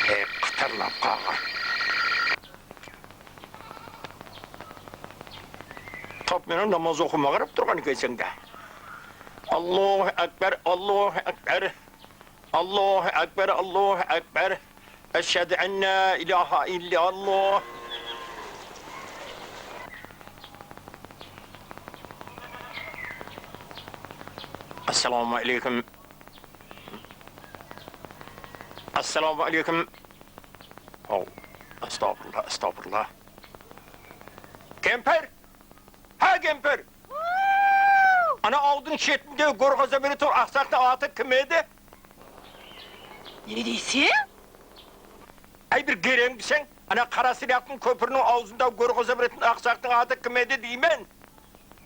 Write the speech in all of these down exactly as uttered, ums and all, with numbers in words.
Ey, qıtırlap qalǵan. Tap menen namaz oqıwıma qarap turǵan ekenseń de. Allahu akbar, Allahu akbar. Allahu akbar, Allahu akbar. Eshhadu an la ilaha illallah. Assalamu aleykum. Assalamu aleykum. Haw, astagfirullah, astagfirullah. Kempir! Ha, kempir! Ana awıldıń shetinde górgaza beretuǵın aqsaqtıń atı kim edi? Ne deyseń? Áy, bir gereńbiseń? Ana Qarasıyraktıń kópiriniń awzında górgaza beretuǵın aqsaqtıń atı kim edi deymen?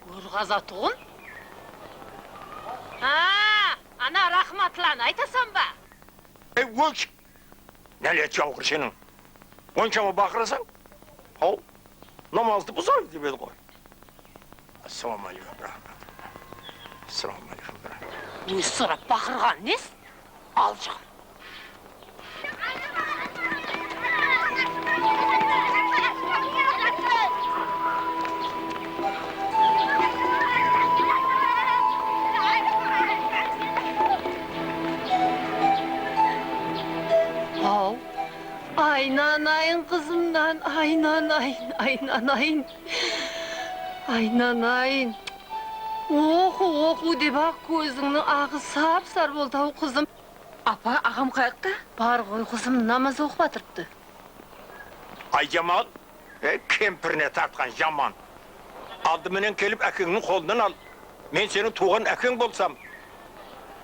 Górgazatuǵın? Ha, ana Raxmatlanı aytasań ba? Ey, ósh! Nálet jawǵır seniń! Onshama baqırasań? Haw, namazdı buzaydı dep edi ǵoy. Assalamu aleykum, raxmat. Assalamu aleykum, raxmat. Ózi sorap baqırǵanın nes? Aljıǵım. Haw, aynanayın qızımnan, aynanayın, aynanayın. Aynanayın. Oqıw, oqıw dep-aq kózińniń aǵı sap-sarı boldı-aw, qızım. Apa, aǵam qayaqta? Bar ǵoy, qızım, namaz oqıp atırıptı. Ayjamal, e, kempirine tartqan jaman. Aldı menen kelip ákeńniń qolınan al. Men seniń tuwǵan ákeń bolsam,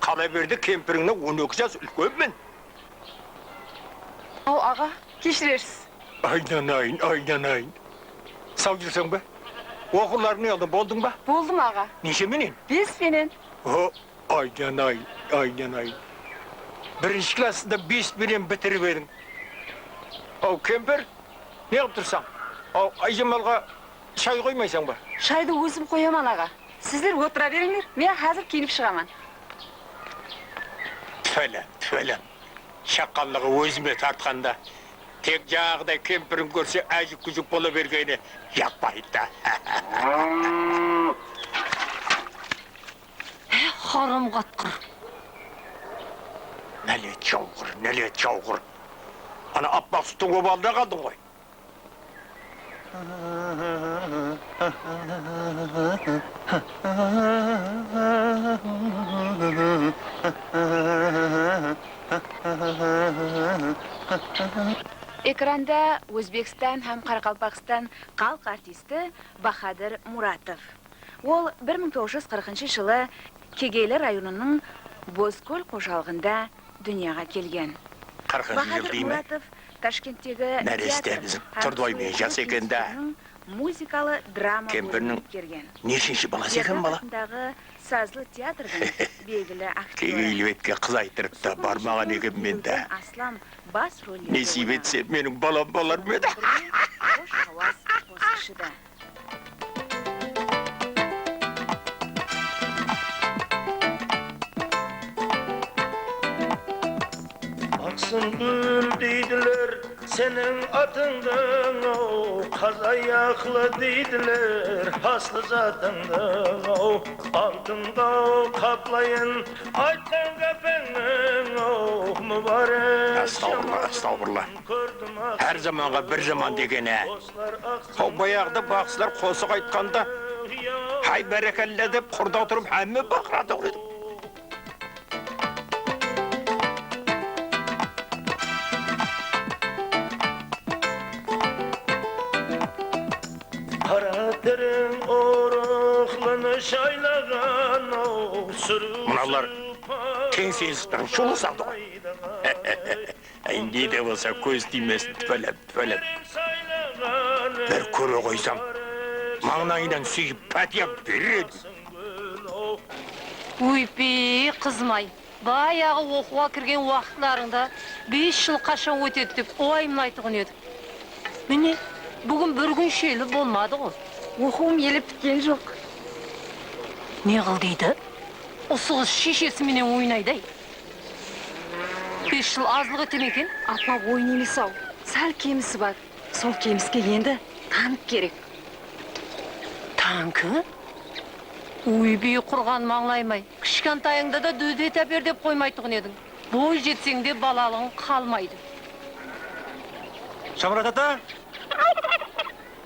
qala berdi, kempirińnen on eki jas úlkenmen. Aw, aǵa, keshirersiz. Aynanayın, aynanayın. Saw júrseń be? Oqıwlarıńdı aldın, boldıń ba? Boldım, aǵa. Neshe menen? Bes penen. O, aynanayın, aynanayın. Birinshi klasstı da bes penen bitirip ediń. Aw, kempir, ne qılıp tursań? Aw, Ayjamalǵa shay qoymaysań ba? Shaydı ózim qoyaman, aǵa. Sizler otıra berińler, men házir kiyinip shıǵaman. Tfele, tfele. Shaqqanlıǵı ózime tartqanda, tek jańaǵıday kempiriń kórse, ájik-kújik bola bergeni jaqpaydı da. Há, haram qatqır. Nálet jawǵır, nálet jawǵır. Ana, appaq suttıń obalında qaldıń ǵoy. Ekranda Ózbekstan hám Qaraqalpaqstan xalıq artisti Bahadır Muratov. Ol bir mıń toǵız júz qırqınshı jılı Kegeyli rayonınıń Bozkól xojalıǵında dúnyaǵa kelgen. Qırqınshı jıl deyme? Bahadır Muratov Tashkenttegi teatr hám sun'ıy jas eken da. Muzıkalı drama bólimin pitkergen. Neshinshi balası eken bala? Atındaǵı sazlı teatrdıń belgili aktyorı. Kegeyli betke qız ayttırıp ta barmaǵan ekenmen da. Aslam bas rollerge oynaǵan. Nesiyp etse, meniń balam bolar ma edi? Xosh hawaz qosıqshı da. Gúl deydiler seniń atıńdı-aw, qaz ayaqlı deydiler aslı zatıńdı-aw. Altınǵa-aw qaplayın aytqan gápińniń-aw, múbárek. Astawfirullah, astawfirullah. Hár zamanǵa bir zaman degen-á. Haw, bayaǵıda baqsılar qosıq aytqanda, hay, bárekella dep, qurda otırıp hámme baqıratuǵın edi. Qara tereń urıqlını shaylaǵan-aw, súriw. Mınalar teńsizlikten shulısıdı ǵoy. Áy, ne de bolsa, kóz tiymesin, túpelep, túpelep. Bir kóre qoysam, mańlayınan súyip, pátiya berer edim. Óypey, qızım-ay, bayaǵı oqıwǵa kirgen waqıtlarıńda bes jıl qashan ótedi dep uwayımlaytuǵın edik. Mine, búgin bir kún sheli bolmadı ǵo. Oqıwım ele pitken joq. Ne qıl deydi? Usı qız sheshesi menen oynaydı-ay. Bes jıl azlıq ete me eken? Apa, oyın emes-aw, sál kemisi bar. Sol kemiske endi tank kerek. Tanki? Óybey qurǵan mańlayım-ay. Kishkentayıńda da dúzet áper dep qoymaytuǵın ediń. Boy jetseń de balalıǵıń qalmaydı. Shamurat ata!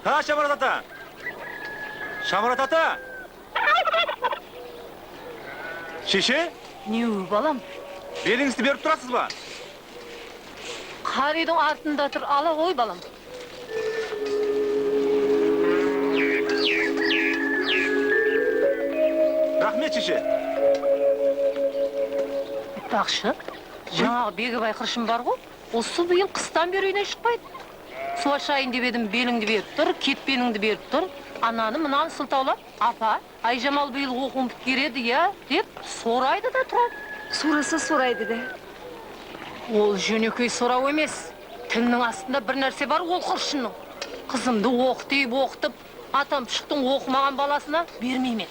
Ha, Shamurat ata! Shamurat ata! Sheshe? Ne, balam? Belińizdi berip turasız ba? Qara úydiń artında tur, ala ǵoy, balam. Raxmet, sheshe. Aytpaqshı, jańaǵı Begibay qırshın bar ǵo, usı bıyıl qıstan beri úyinen shıqpaydı. Suw ashayın dep edim, belińdi berip tur, ketpenińdi berip tur. Ananı-mınanı sıltawlap, apa, Ayjamal bıyıl oqıwın pitkeredi, ya, dep soraydı da turadı. Sorasa soraydı da. Ol jónekey soraw emes. Tiliniń astında bir nárse bar ol qırshınnıń. Qızımdı oqıt deyip oqıtıp, atam pushıqtıń oqımaǵan balasına bermeymen.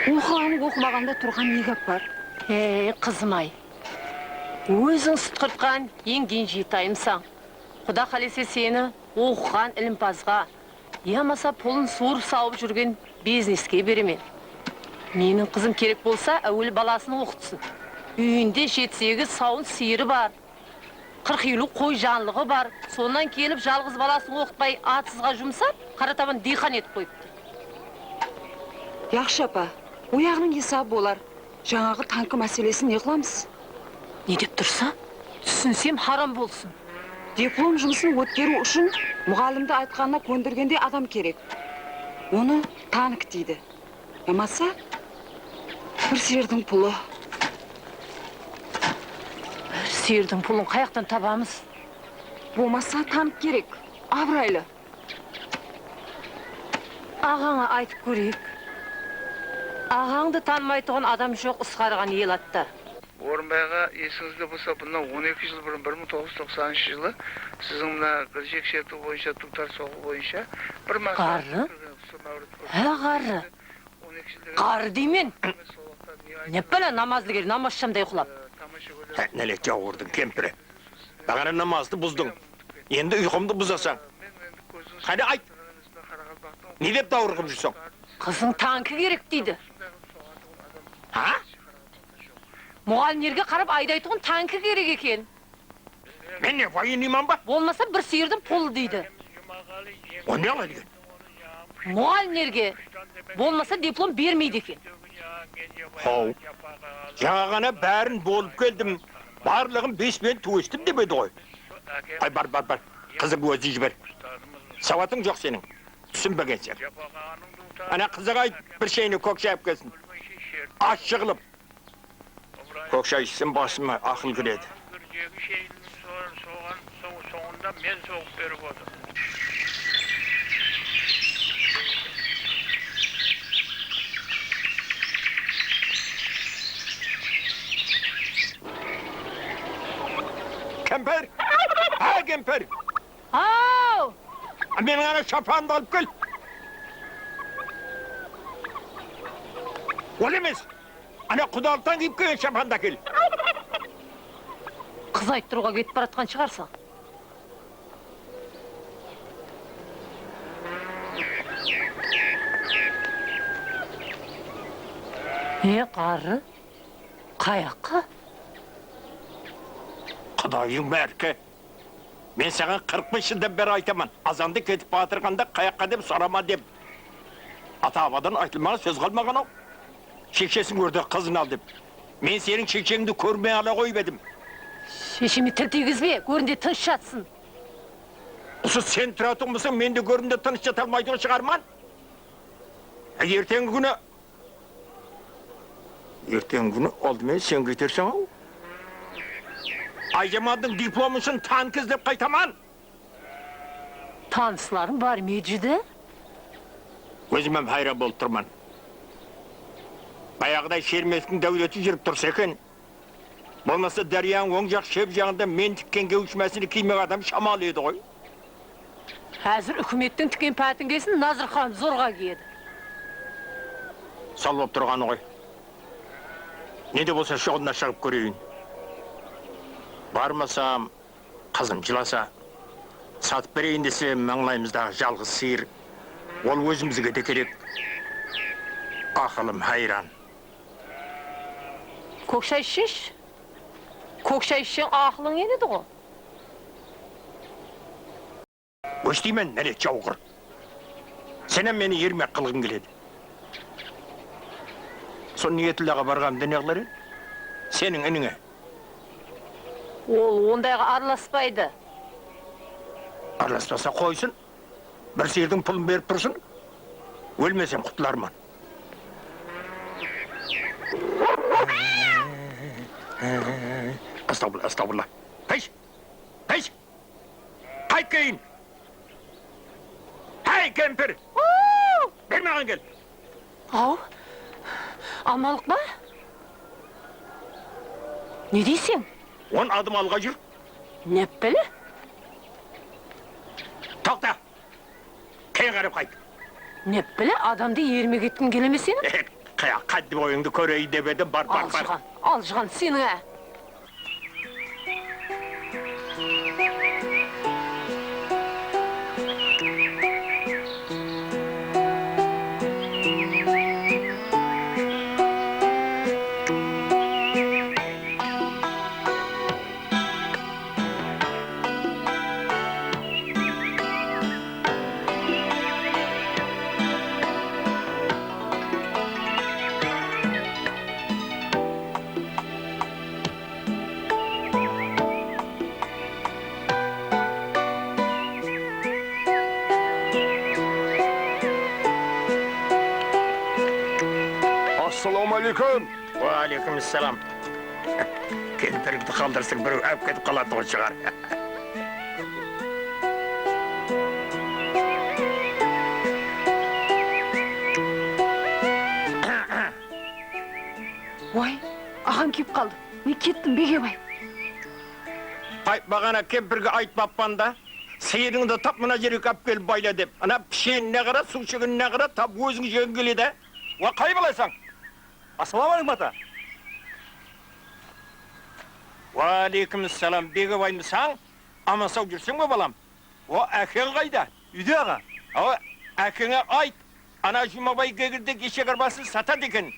Oqıǵan, oqımaǵanda turǵan ne gáp bar? Ey, qızım-ay. Óziń sutqırtqan eń genjiyetayımsań. Quda qálese seni oqıǵan ilimpazǵa, yamasa pulın suwırıp-sawıp júrgen bizneske beremen. Meniń qızım kerek bolsa, áwel balasın oqıtsın. Úyinde jeti-segiz sawın sıyırı bar. Qırq-eliw qoy janlıǵı bar. Sonnan kelip jalǵız balasın oqıtpay, atsızǵa jumsap, qara taban diyqan etip qoyıptı. Yaqshı, apa, oyaǵınıń esabı bolar. Jańaǵı tanki máselesin ne qılamız? Ne dep tursań? Túsinsem, haram bolsın. Diplom jumısın ótkeriw ushın muǵallimdi aytqanına kóndirgendey adam kerek. Onı tank deydi. Yamasa, bir sıyırdıń pulı. Bir sıyırdıń pulın qayaqtan tabamız? Bolmasa, tank kerek, abıraylı. Aǵańa aytıp kóreyik. Aǵańdı tanımaytuǵın adam joq usqarǵan el atta. Orınbay aǵa, esińizde bolsa, bunnan on eki jıl burın, bir mıń toǵız júz toqsanınshı jılı siziń mına girjek shertiw boyınsha, duwtar soǵıw boyınsha bir maqsat. Ǵarrı? Há, ǵarrı. Ǵarrı deymen. Ne bala namazlı kel, namazshamday uqlap. Há, nálek jawırdıń kempiri. Baǵana namazdı buzdıń. Endi uyqımdı buzasań. Qáne, ayt. Ne dep dawırǵıp júrseń? Qızıń tanki kerek deydi. Ha? Muǵallimlerge qarap aydaytuǵın tanki kerek eken. Men ne, военныйman ba? Bolmasa bir sıyırdıń pulı deydi. O ne qıladı eken? Muǵallimlerge, bolmasa diplom bermeydi eken. Haw, jańa ǵana bárin bolıp keldim, barlıǵın bes penen tógestim dep edi ǵoy. Ay, bar, bar, bar, qızıńdı ózine jiber. Sawatıń joq seniń, túsinbegenseń. Ana, qızıǵa ayt, bir shayne kók shay alıp kelsin. Ashshıǵılıp. Kók shay ishsem, basıma aqıl kiredi. Sońında men soǵıp berip otır. Kempir! Há, kempir! Haw! Meniń ana shapanımdı alıp kel. Ol emes. Ana, qudalıqtan kiyip kelgen shapandı ákel. Qız ayttırıwǵa ketip baratqan shıǵarsań. E, ǵarrı, qayaqqa? Qudayıń bárke. Men saǵan qırq bes jıldan beri aytaman, azandı ketip batırǵanda qayaqqa dep sorama dep. Ata-babadan aytılmaǵan sóz qalmaǵan-aw. Shekshesiniń órte qızın al dep. Men seniń sheksheńdi kórmey ala qoyıp edim. Shesheme til tiygizbe, górinde tınısh jatsın. Usı sen turatuǵın bolsań, men de górinde tınısh jata almaytuǵın shıǵarman. Erteńgi kúni, erteńgi kúni aldымен sen keterseń-aw. Ayjamandıń diplomı ushın tank izlep qaytaman. Tanıslarıń bar ma edi, júdá? Ózim hám hayran bolıp turman. Bayaǵıday Shermetovtıń dáwleti júrip tursa eken. Bolmasa, dáryanıń oń jaq, shep jaǵında men tikken kewshmasini kiymek adam shamalı edi ǵoy. Házir húkimettiń tikken pátińkesin Nazırxan zorǵa kiyedi. Sol bolıp turǵanı ǵoy. Ne de bolsa, shuǵınına shıǵıp kóreyin. Barmasam, qızım jılasa, satıp bereyin dese, mańlayımızdaǵı jalǵız sıyır. Ol ózimizge de kerek. Aqılım hayran. Kók shay ishesh. Kók shay ishseń, aqılıń enedi ǵo. Ósh deymen, nálet jawǵır. Sen hám meni ermek qılǵıń keledi. Sol Niyetillǵa barǵanımda ne qılar edi? Seniń inińe. Ol ondayǵa aralaspaydı. Aralaspasa qoysın. Bir sıyırdıń pulın berip tursın. Ólmesem qutılarman. Astawfirullah, astawfirullah. Taysh! Taysh! Qayt keyin! Háy, kempir! Ber maǵan kel! Aw, amanlıq pa? Ne deyseń? On adım alǵa júr. Ne bile? Toqta! Keyin qarap qayt. Ne bile, adamdı ermek etkiń kele me seniń? Qáddi boyıńdı kóreyin dep edim, bar, bar, bar. Aljıǵan, aljıǵan seniń-á. Assalawma áleykum. Wa áleykum assalam. Kempirdi qaldırsań, birew áp ketip qalatuǵın shıǵar. Way, aǵam kiyip qaldı. Men kettim, Begebay. Ay, baǵana kempirge aytpappan da, sıyırıńdı tap mına jerge alıp kelip bayla dep. Ana pishenine qara, suw ishegenine qara, tap óziń jegiń keledi. Wa, qay balaysań? Assalawma áleykum, ata. Wa áleykum assalam, Begebaymısań? Aman-saw júrseń be, balam? O, ákeń qayda? Úyde, aǵa. Awa, ákeńe ayt, ana Jumabay gegirdek eshek arbasın satadı eken.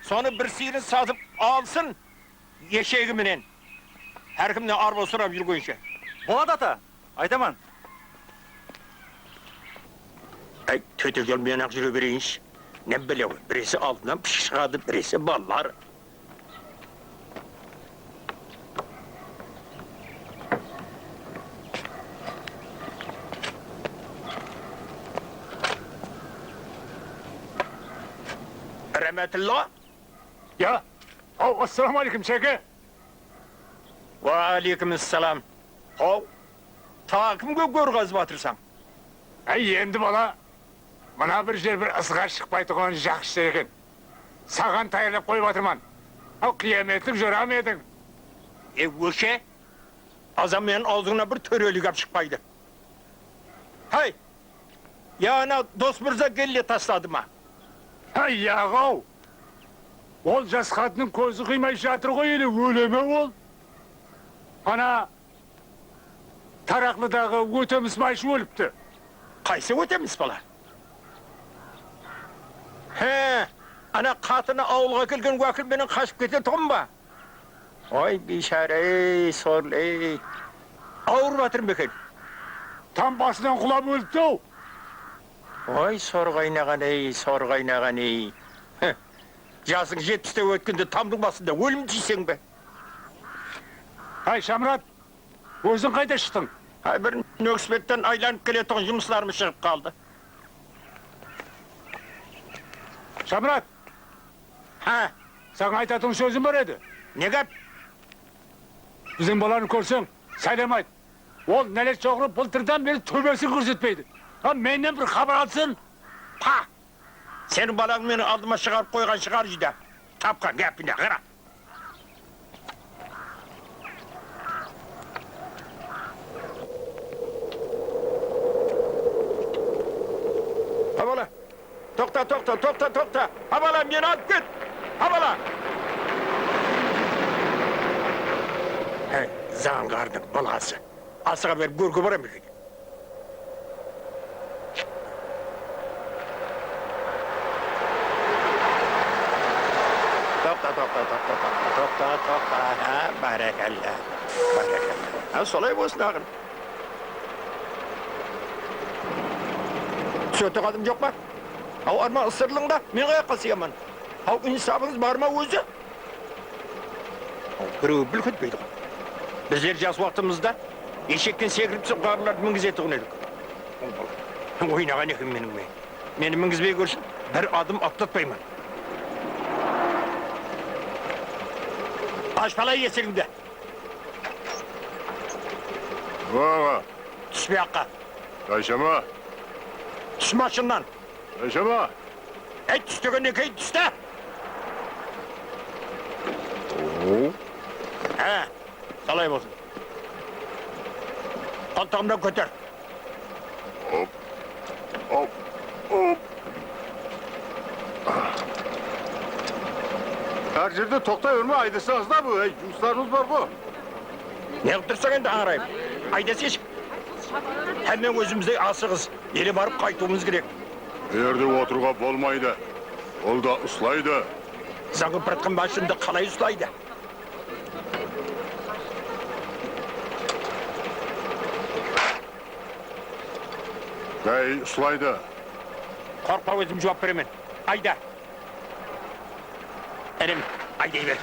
Sonı bir sıyırın satıp alsın, eshegi menen. Hár kimnen arba sorap júrgenshe. Boladı, ata, aytaman. Áy, tóte jol menen-aq júre bereyinshi. Ne bile, biresi aldınan pıshıq shıǵadı, biresi balalar. Rámetulla? Ya, aw, assalawma áleykum, Shayke. Wa áleykum assalam. Haw, taǵı kimge gór qazıp atırsań? Áy, endi bala, mına bir jer bir ızǵa shıqpaytuǵın jaqsı jer eken. Saǵan tayarlap qoyıp atırman. Haw, qıyametlik joram ediń. E, óshe, azan menen awzıńnan bir tórelik ap shıqpaydı. Háy! Ya ana Dosmırza gelle tasladı ma? Háy, yaǵ-aw! Ol jas qatınıń kózi qıymay jatır ǵoy ele, óle me ol? Ana, Taraqlıdaǵı Ótemis mayshı ólipti. Qaysı Ótemis bala? He, ana qatını awılǵa kelgen wákil menen qashıp ketetuǵın ba? Oy, biyshara-ey, sorlı-ey. Awırıp atır ma eken? Tam basınan qulap ólipti-aw. Oy, sor qaynaǵan-ey, sor qaynaǵan-ey. Heh, jasıń jetpiste ótkende tamdıń basında ólim tiyseń be? Háy, Shamurat, óziń qayda shıqtıń? Háy, bir Nókisbetten aylanıp keletuǵın jumıslarım shıǵıp qaldı. Shamurat! Há? Saǵan aytatuǵın sózim bar edi. Ne gáp? Biziń balanı kórseń, sálem ayt. Ol nálet joqırı bıltırdan beri tóbesin kórsetpeydi. Ha, mennen bir xabar alsın. Pa! Seniń balań meniń aldıma shıǵarıp qoyǵan shıǵar júdá. Tapqan gápine qara. Ha, bala! Toqta, toqta, toqta, toqta! Ha, bala, meni alıp ket! Ha, bala! Háy, zańǵardıń balası! Asıǵa berip górge bara ma eken? Toqta, toqta, toqta, toqta, toqta, toqta. Há, bárekella, bárekella. Há, solay bolsın, aǵın. Túsetuǵın adam joq pa? Aw, arman ısırılıń da, men qayaqqa sıyaman? Aw, insabıńız bar ma ózi? Birew búlk etpeydi ǵoy. Bizler jas waqtımızda eshekken sekirip túsip, ǵarrılardı mingizetuǵın edik. Oynaǵan eken meniń menen. Meni mingizbey kórsin, bir adım atlatpayman. Ash bala esigińdi. Aǵa. Tús buyaqqa. Jayshama. Tús mashinadan. Jayshama! Ey, tús degende keyin tús te! Há, solay bolsın. Qoltıǵımnan kóter. Hop, hop, hop. Hár jerde toqtay bermey aydasańız da, bul, ey, jumıslarımız bar ǵo. Ne qılıp tursań endi ańırayıp? Aydasayshı. Hámme ózimizdey asıǵız. Ele barıp qaytıwımız kerek. Bu jerde otırıwǵa bolmaydı. Ol da uslaydı. Zańǵırıp baratqan mashinamdı qalay uslaydı? Jáy uslaydı. Qorqpa, ózim juwap beremen. Ayda. Inim, ayday ber.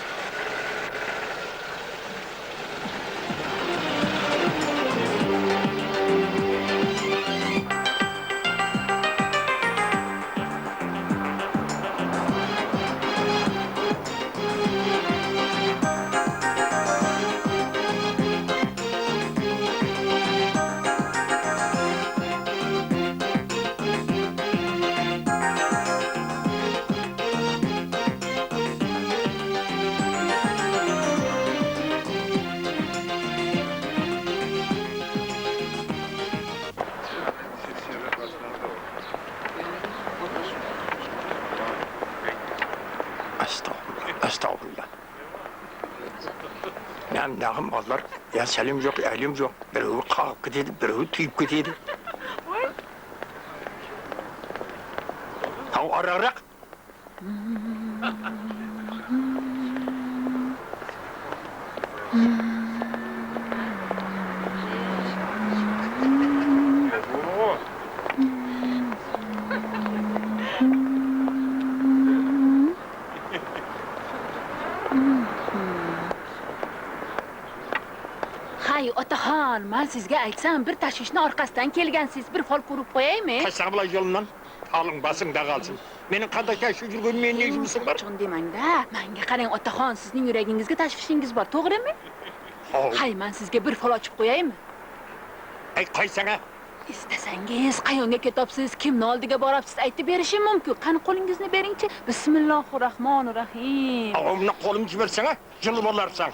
Astawfirullah, astawfirullah. Nám, naǵım, ballar? Ya sálem joq, ya álem joq. Birewi qaǵıp ketedi, birewi túyip ketedi. Haw, arıǵıraq! Hay, otaxon, men sizge aytsam, bir tashvishni orqasidan kelgansiz, bir fol ko'rib qo'yaymi? Tashla, bilay, yo'limdan. Talıń basıńda qalsın. Meniń qanday tashvısh júrgenime ne jumısıń bar? Shunday demang-da. Menga qarang, otaxon, sizning yuragingizga tashvishingiz bor, to'g'rimi? Haw. Hay, men sizga bir fol ochib qo'yaymi? Ay, qoy sańa. Istasangiz, qayonga ketopsiz, kimni oldiga borapsiz, aytib berishim mumkin. Qani, qo'lingizni beringchi. Bismillohir rahmonir rahim. Aw, mına qo'limni jibersańa, jılmılarsań.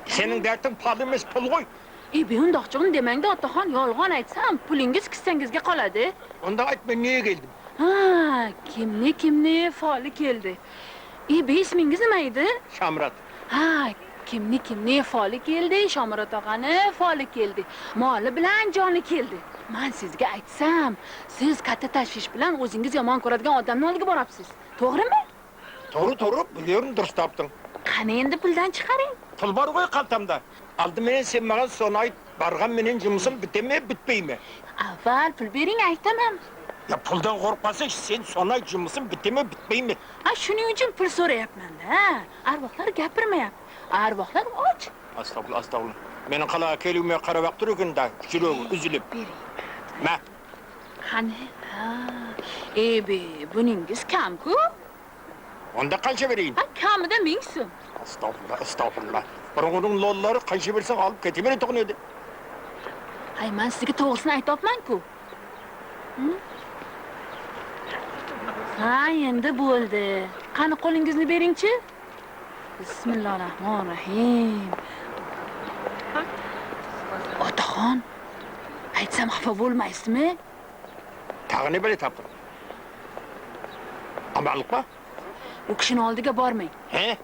Seniń dártiń pal emes, pul ǵoy. Ey, be, undoqchiǵın demang-da, otaxon, yolǵon aytsam, pulingiz kissangizga qoladi. Onda ayt, men nege keldim? Ha, kimni, kimni foli keldi. Ey, be, ismingiz nima edi? Shamrat. Ha, Kimni, kimni foli keldi, Shomurat og'ani foli keldi. Moli bilan joni keldi. Men sizga aytsam, siz katta tashvish bilan o'zingiz yomon ko'radigan odamni oldiga borapsiz. To'g'rimi? Tuwrı, tuwrı, buların durıs taptıń. Qani endi puldan chiqaring. Pul bar ǵoy qaltamda. Aldı menen sen maǵan sonı ayt, barǵan menen jumısım bite me, bitpey me? Avval pul bering, aytaman. Ya puldan qorqpasang, sen sonı ayt, jumısım bite me, bitpey me? A, shuning uchun pul so'rayapman-da. Arvohlar gapirmayapti. Arvohlar och. Astagfirullah, astagfirullah. Meniń qalaǵa keliwime qarap-aq tur eken da, júregi úzilip. Bering. Má. Qani? Ha. Ebe, buningiz kam-ku? Onda qansha bereyin? Ha, kamida ming sum. Astagfirullah, astagfirullah. Burınǵınıń lolları qansha berseń alıp kete beretuǵın edi. Hay, men sizge to'g'risini aytyapman-ku. Hı? Ha, endi bo'ldi. Qani, qo'lingizni beringchi. Bismillohir-rahmonir-rahim. Otaxon, aytsam, xafa bo'lmaysizmi? Taǵı ne bále taptıń? Amanlıqpa? U kishini oldiga bormang. He?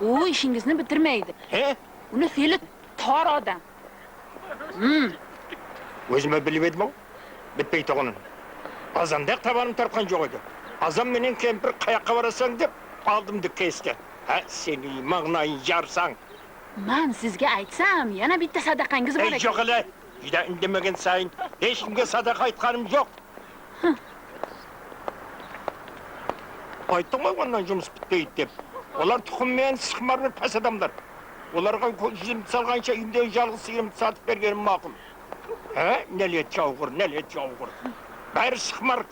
U ishingizni bitirmaydi. He? Uni fe'li tor odam. Hmm. Ózim-aq bilip edim-aw, bitpeytuǵının. Azanda-aq tabanım tartqan joq edi. Azan menen kempir qayaqqa barasań dep aldımdı keske. Há, seniń mańlayıń jarsań. Men sizga aytsam, yana bitta sadaqangiz bor eken. Ey, joq ele! Júdá indemegen sayın, hesh kimge sadaqa aytqanım joq. Ayttım ǵoy, onnan jumıs pitpeydi dep. Olar tuqım menen sıqmar bir pás adamlar. Olarǵa kó-, júzimdi salǵansha úyimdegi jalǵız sıyırımdı satıp bergenim maqul. Há, nálet jawǵır, nálet jawǵır. Bári sıqmar.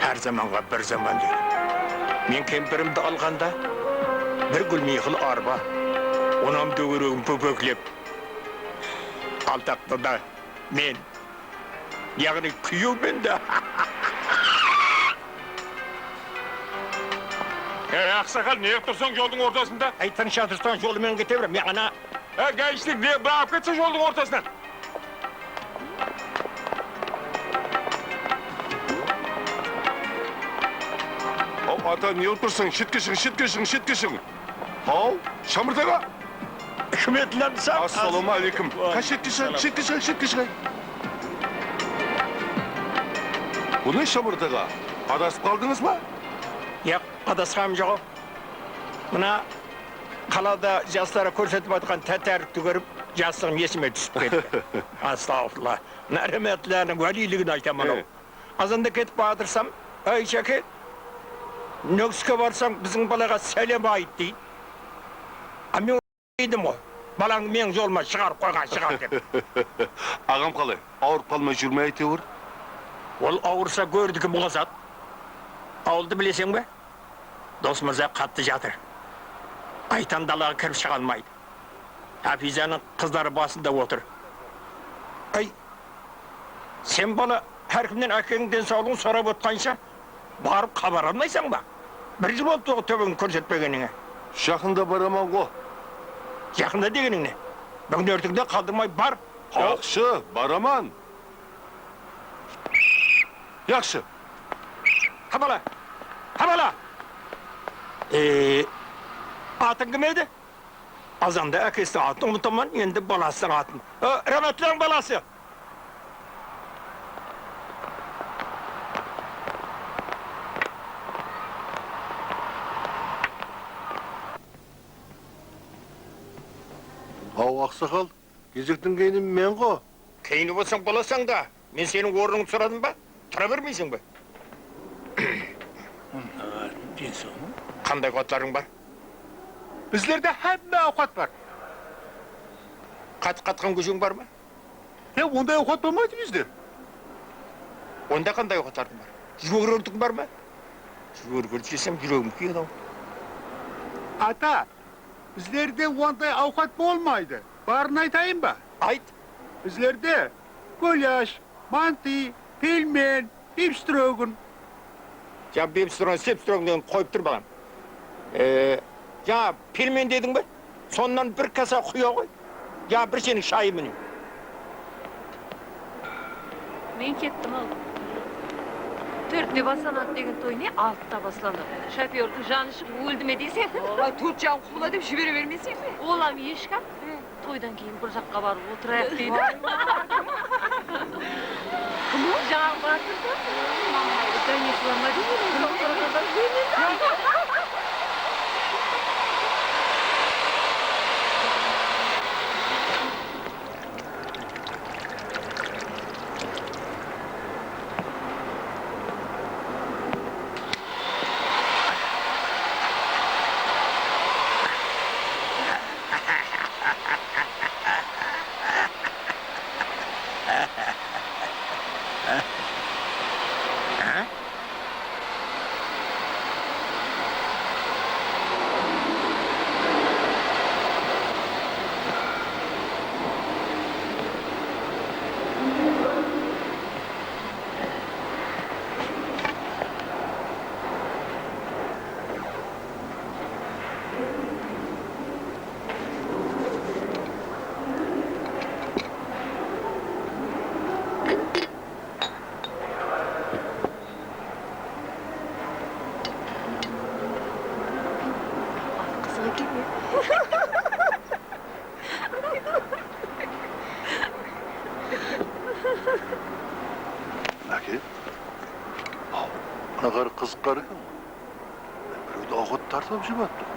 Hár zamanǵa bir zaman deydi. Men kempirimdi alǵanda, bir gúlmiyxıl arba, onam dógeregin pópeklep, altaqta da men, yaǵnıy kúyewmen da. Ey, aqsaqal, ne qılıp tursań joldıń ortasında? Ey, tınısh otırsań, jolı menen kete ber, men ana. Á, gáyishlik, ne, bir alıp ketse joldıń ortasınan. Haw, ata, ne qılıp tursań? Shetke shıǵıń, shetke shıǵıń, shetke shıǵıń. Haw, Shamırtaǵa! Húrmetli amisań. Assalawma áleykum. Qáy, shetke shıǵay, shetke shıǵay, shetke shıǵay. Bu ne, Shamırtaǵa? Adasıp qaldıńız ba? Yaq, adasqanım joq-aw. Mına qalada jaslara kórsetip atırǵan tátárikti kórip, jaslıǵım esime túsip ketti. Astagfirullah. Mına Remetlerdiń wáliyligin aytaman-aw. He. Azanda ketip baratırsań, "Áy, Shake, Nókiske barsań, biziń balaǵa sálem ayt," deydi. A men deydim ǵoy, "Balańdı meniń jolıma shıǵarıp qoyǵan shıǵar," dep. Aǵam qalay? Awırıp qalmay júr me áytewir? Ol awırsa, górdiki muǵazat. Awıldı bileseń be? Dosmırza qattı jatır. Aytan dalaǵa kirip shıǵa almaydı. Háfiyzanıń qızları basında otır. Áy, sen bala hár kimnen ákeńniń densawlıǵın sorap otqansha, barıp xabar almaysań ba? Bir jıl bolıptı ǵo tóbeńdi kórsetpegenińe. Jaqında baraman ǵo. Jaqında degeniń ne? Búgin-erteńde qaldırmay bar. Jaqsı, baraman. Jaqsı. Qabala! Qabala! E, atıń kim edi? Azanda ákesiniń atın umıtaman, endi balasınıń atın. E, Ramatlanıń balası! Haw, aqsaqal, gezektiń keyini men ǵo. Keyini bolsań bolasań da, men seniń ornıńdı soradım ba? Tura bermeyseń be? Qanday awqatlarıń bar? Bizlerde hámme awqat bar. Qatıp qatqan gósheń bar ma? Ya, onday awqat bolmaydı bizde. Onda qanday awqatlardıń bar? Júrek awırtıń bar ma? Júrek awırtı jesem, júregim kúyedi-aw. Ata, bizlerde onday awqat bolmaydı. Barın aytayın ba? Ayt. Bizlerde gulyash, mantı, pelmen, bifstrogin. Ja, bifstrogin, sipstrogin degen qoyıp tur, balam. E, jańa pelmen dediń be? Sonnan bir kasa quya ǵoy. Ya bir shenek shayı mine. Men kettim al. Tórtte baslanadı degen toy ne, altıda baslanadı. Shofyordıń janı shıǵıp óldi me deyseń? Ay, tórt jaǵın qubıla dep jibere bermeseń be? Olam eshkam. Toydan keyin bir jaqqa barıp otırayıq deydi. Kim o? Jańa batır da. Daniyatlar ma deydi? Qızıq eken be? Áke, aw, mına ǵarrı qızıq ǵarrı eken ǵoy. Birewdi awqat tartıp jep attı ǵoy.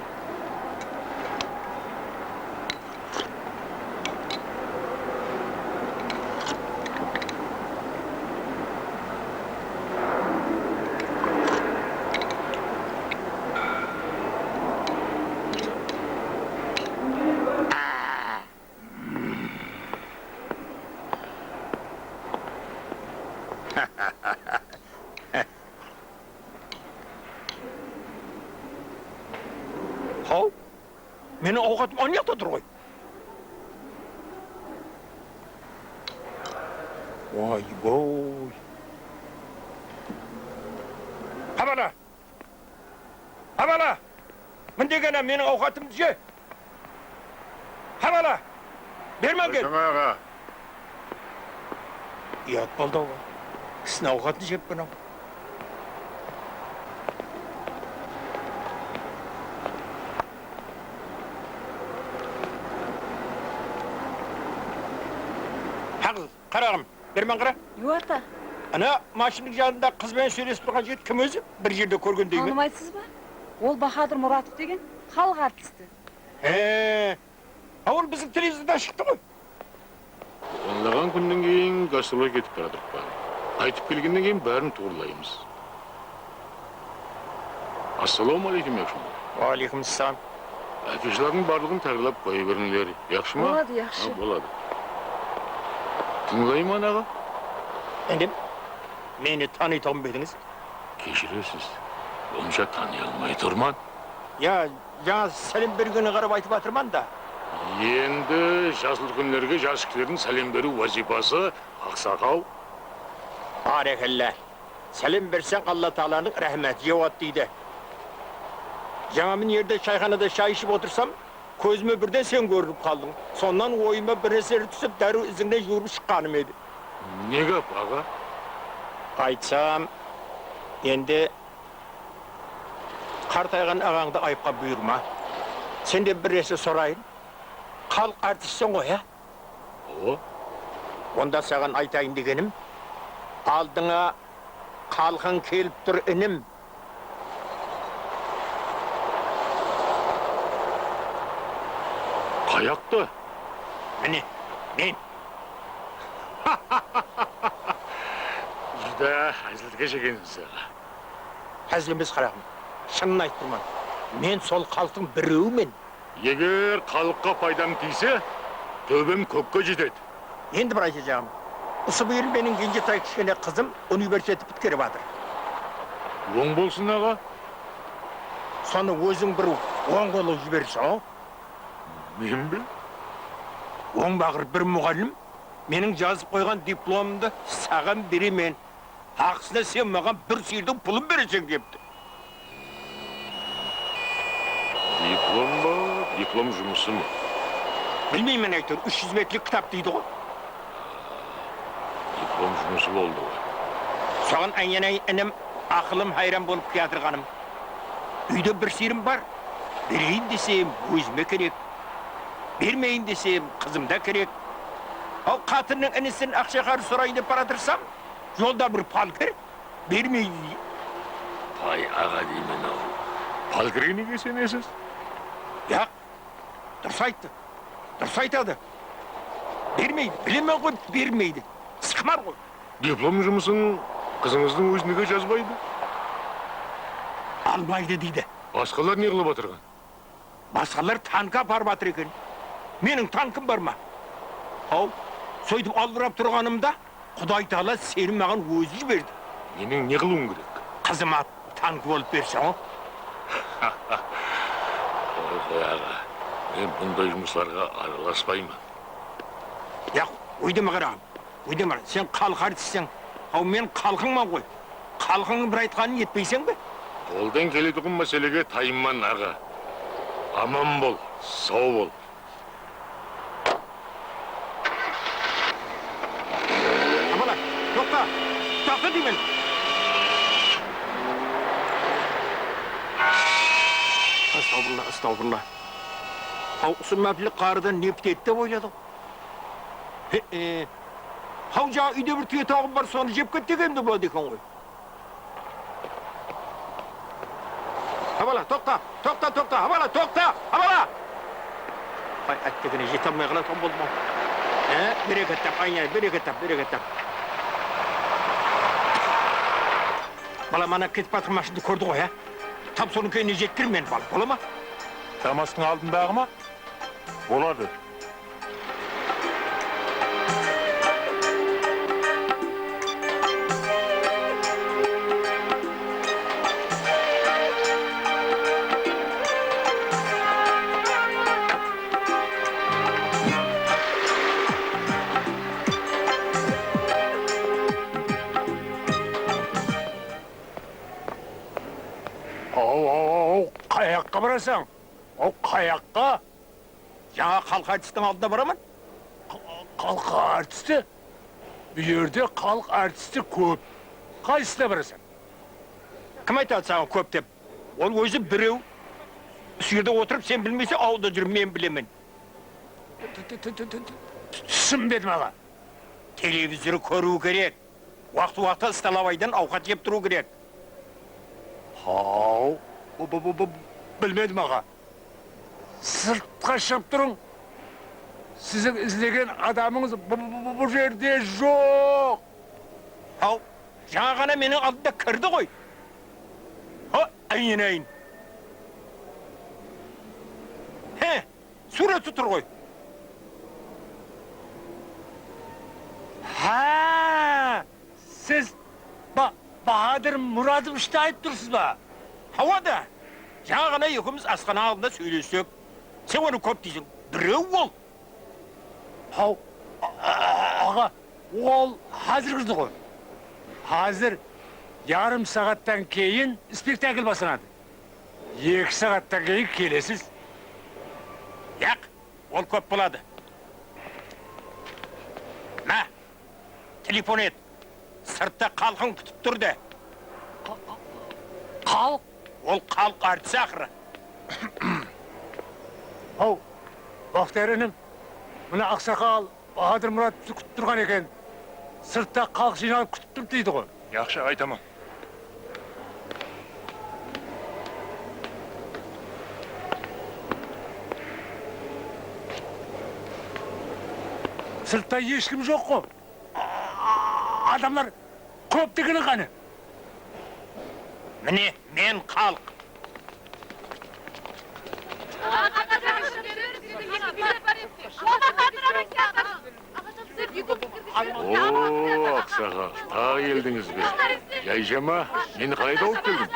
Haw, meniń awqatım aniyaqta tur ǵoy. Oy-boy. Qabala! Qabala! Mındegene meniń awqatımdı je! Qabala! Berman kel! Qoysana aǵa! Uyat boldı-aw. Kisiniń awqatın jeppiń-aw. Haqız, qaraǵım, berman qara. Ewa, ata. Ana mashinnıń janında qız benen sóylesip turǵan jigit kim ózi? Bir jerde kórgendeymen. Tanımaysız ba? Ol Bahadır Muratov degen xalıq artisti. He. A, ol biziń televizordan shıqtı ǵoy. Onlaǵan kúnnen keyin gastrolge ketip baratırıppan. Qaytıp kelgennen keyin bárin tuwrılaymız. Assalawma áleykum, Yaqshı ma? Wa áleykum assalam. Afishalardıń barlıǵın tayarlap qoya berińler, yaqshı ma? Boladı, yaqshı. Ha, boladı. Tıńlayman, aǵa. Endi meni tanıytuǵın ba edińiz? Keshirersiz, onsha tanıy almay turman. Ya, jańa sálem bergenińe qarap aytıp atırman da. Endi jas úlkenlerge jas kishilerdiń sálem beriw wazıypası, aqsaqal. Bárekella. Sálem berseń, Alla taalanıń ráhmeti jawadı deydi. Jańa mına jerde shayxanada shay iship otırsam, kózime birden sen kórinip qaldıń. Sonnan oyıma bir nárseler túsip, dárriw izińnen juwırıp shıqqanım edi. Ne gáp, aǵa? Aytsam, endi qartayǵan aǵańdı ayıpqa buyırma. Senden bir nárse sorayın. Xalıq artistsen ǵoy, á? Awa. Onda saǵan aytayın degenim, aldıńa xalqıń kelip tur, inim. Qayaqta? Mine, men. Júdá házilkesh ekensiz, aǵa. Házil emes, qaraǵım. Shının aytıp turman. Men sol xalıqtıń birewimen. Eger xalıqqa paydam tiyse, tóbem kókke jetedi. Endi bir aytajağım. Usı bıyıl meniń genjetay kishkene qızım universitetti pitkerip atır. Oń bolsın, aǵa. Sonı óziń bir oń qolıq jiberseń-aw. Men be? Ońbaqır bir muǵallim Meniń jazıp qoyǵan diplomımdı saǵan beremen. Haqısına sen maǵan bir sıyırdıń pulın bereseń, depti. Diplom ba, diplom jumısı ma? Bilmeymen, áytewir, úsh júz betlik kitap deydi ǵoy. Diplom jumısı boldı ǵoy. Soǵan, áyyanay, inim, aqılım hayran bolıp kiyatırǵanım. Úyde bir sıyırım bar. Bereyin desem, ózime kerek. Bermeyin desem, qızımda kerek. Aw, qatınnıń inisinden aqsha-qarız sorayın dep baratırsam, jolda bir palkir bermeydi. Pay, aǵa deymen-aw. Palkirge nege isenesiz? Yaq, durıs ayttı. Durıs aytadı. Bermeydi. Bilemen ǵoy, bermeydi. Sıqmar ǵoy. Diplom jumısın qızıńızdıń ózi nege jazbaydı? Almaydı deydi. Basqalar ne qılıp atırǵan? Basqalar tank aparıp atır eken. Meniń tankım bar ma? Haw, sóytip albırap turǵanımda Quday taala seni maǵan ózi jiberdi. Meniń ne qılıwım kerek? Qızıma tank bolıp berseń-aw. Qoy, qoy, aǵa. Men bunday jumıslarǵa aralaspayman. Yaq, óydeme, qaraǵım. Óydeme, sen xalıq artistisiń. Haw, men xalqıńman ǵoy. Xalqıńnıń bir aytqanın etpeyseń be? Qoldan keletuǵın máselege tayınman, aǵa. Aman bol, saw bol. Abala, toqta! Toqta deymen! Astawfurla, astawfurla. Haw, usı máplik ǵarrıdan ne pitedi dep oyladıń? He, e, haw, jańa úyde bir túye tawqım bar, sonı jep ket degenim de boladı eken ǵoy. Habala, toqta, toqta, toqta, habala, toqta, habala! Ay, áttegene jete almay qalatuǵın boldım-aw. E, bereket tap, ay, ay, bereket tap, bereket tap. Bala, mana ketip atır mashindı kórdi ǵoy, á? Tap sonıń keyinine jetkir meni, bala, bola ma? Damastıń aldındaǵı ma? Boladı. Aw, aw, aw, qayaqqa barasań? Aw, qayaqqa? Jańa xalıq artistiniń aldına baraman. Xa-, xalıq artisti? Bu jerde xalıq artisti kóp. Qaysısına barasań? Kim aytadı saǵan kóp dep? Ol ózi birew. Usı jerde otırıp sen bilmeyseń, awılda júrip men bilemen. T-, t-, t-, t-, t-, túsinbedim, aǵa. Televizor kóriw kerek. Waqtı-waqtı stolovoydan awqat jep turıw kerek. Haw, bu, bu, bu, bu, bilmedim, aǵa. Sırtqa shıǵıp turıń. Siziń izlegen adamıńız bu, bu, bu, bu, bu jerde joq. Haw, jańa ǵana meniń aldımda kirdi ǵoy. Ha, ayın-ayın. He. Súwreti tur ǵoy. Há, siz Ba-, Bahadır Muradovichti aytıp tursız ba? Hawa da. Jańa ǵana ekewimiz asxana aldında sóylesip. Sen onı kóp deyseń. Birew ol. Haw, a-, a-, aǵa, ol házir kirdi ǵoy. Házir yarım saattan keyin spektakl baslanadı. Eki saattan keyin kelesiz. Yaq, ol kóp boladı. Má, telefon et. Sırtta xalqıń kútip tur de. Xa-, xa-, xalıq? Ol xalıq artisi aqırı. Haw, Baxtiyar inim, mına aqsaqal Bahadır Murat bizi kútip turǵan eken. Sırtta xalıq jıynalıp kútip tur deydi ǵoy. Yaqshı, aytaman. Sırtta hesh kim joq ǵo. A-, adamlar kóp degeni qáne? Mine, men xalıq. O, aqsaqal, taǵı keldińiz be? Jayjama, meni qalay tawıp keldiń?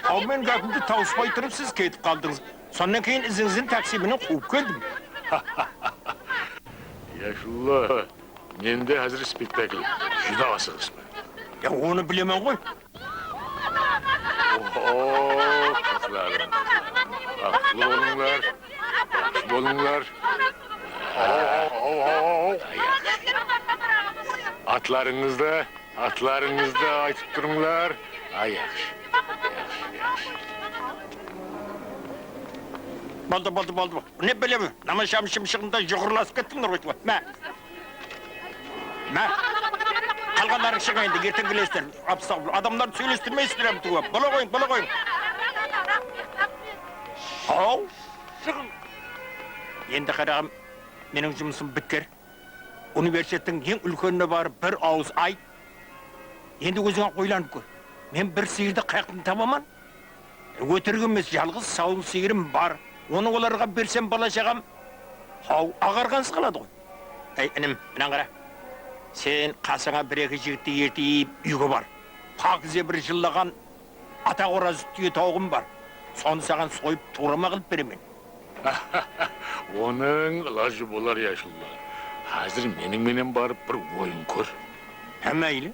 Aw, men gápimdi tawıspay turıp siz ketip qaldıńız. Sonnan keyin izińizden taksi menen quwıp keldim. Yashullı, Mende házir spektakl. Júdá asıǵıspan. Ya, onı bilemen ǵoy. Oho, qızlarım. Baxıtlı bolıńlar. Baxıtlı bolıńlar. Atlarıńızdı, atlarıńızdı aytıp turıńlar. Ay, yaqshı. Yaqshı, yaqshı. Boldı, boldı, boldı. Ne bileyim, namazsham shımshıǵında juqırlasıp kettińler ǵoy, tuwa. Má. Má. Qalǵanlarıń shıǵıń endi, erteń kelesizler. Astagfirullah, adamlardı sóylestirmeysizler, tuwa. Bola qoyıń, bola qoyıń. Haw, shıǵıń. Endi, qaraǵım, meniń jumısım bitker. Universitettiń eń úlkenine barıp bir awız ayt. Endi óziń-aq oylanıp kór. Men bir sıyırdı qayaqtan tabaman? Ótirik emes, jalǵız sawın sıyırım bar. Onı olarǵa bersem, bala-shaǵam, haw, aǵarǵansız qaladı ǵoy. Áy, inim, mınań qara. Sen qasıńa bir-eki jigitti ertip úyge bar. Pákize bir jıllaǵan ata qoraz túye tawıǵım bar. Sonı saǵan soyıp, tuwrama qılıp beremen. Onıń ilajı bolar, yashullı. Házir meniń menen barıp bir oyın kór. Há, máyli.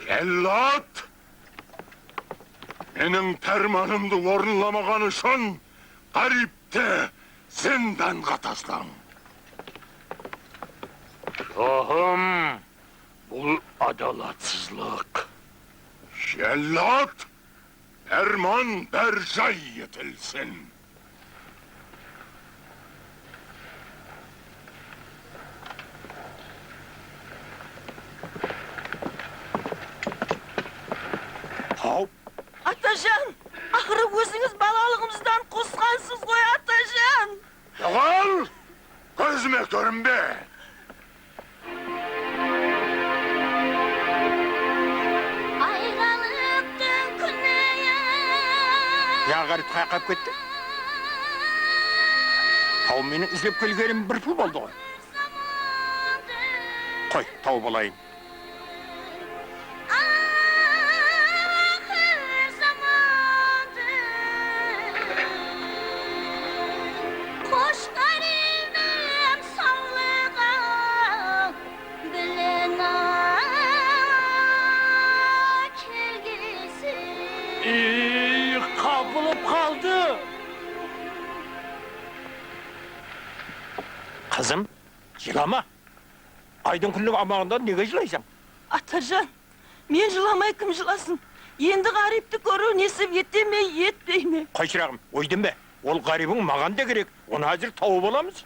Jállat! Meniń pármanımdı orınlamaǵanı ushın ǵáriypti zindanǵa taslań. Shahım, bul adalatsızlıq. Jállat! Párman bárjay etilsin! Haw! Atajan! Aqırı ózińiz balalıǵımızdan qosqansız ǵoy, atajan! Joǵal! Kózime kórinbe! Ayǵalıqtıń kúni-ey. Ya, ǵárip qayaqqa alıp ketti? Haw, meniń izlep kelgenim bir pul boldı ǵoy. Qoy, tawıp alayın. Aqır zamandı qosh ǵáriypim sawlıǵa bilen kelgisi. Ey, qapılıp qaldı. Qızım, jılama. Aydıń kúnniń amaǵında nege jılaysań? Atajan, men jılamay kim jılasın? Endi ǵáriypti kóriw nesip ete me, etpey me? Qoy, shıraǵım, óydenbe. Ol ǵáriybiń maǵan da kerek. Onı házir tawıp alamız.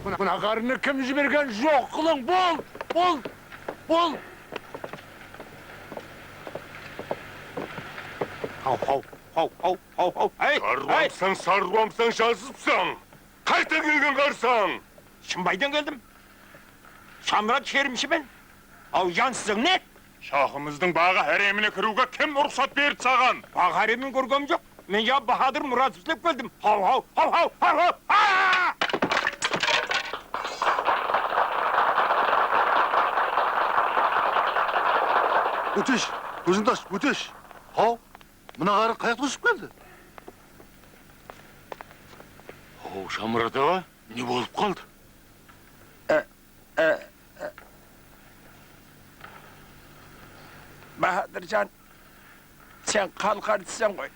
Mına, mına ǵárrini kim jibergen? Joq qılıń, bol, bol, bol. Haw, haw, haw, haw, haw, haw. Hey, hey! Sharwamsań, sharwamsań, jazıpsań. Qayerden kelgen ǵárrisań? Shımbaydan keldim. Shamurat sherimshimen. Aw, jansızıń ne? Shahımızdıń baǵı háremine kiriwge kim ruxsat berdi saǵan? Baǵı háremin kórgenim joq. Men jaǵı Bahadır Muratov izlep keldim. Haw, haw, haw, haw, haw, haw! Aa! Ótesh, kózińdi ash, Ótesh. Haw, mına ǵárri qayaqtan ushıp keldi? Haw, Shamurat aǵa, ne bolıp qaldı? E, e, e. Bahadırjan, sen xalıq artistisen ǵoy.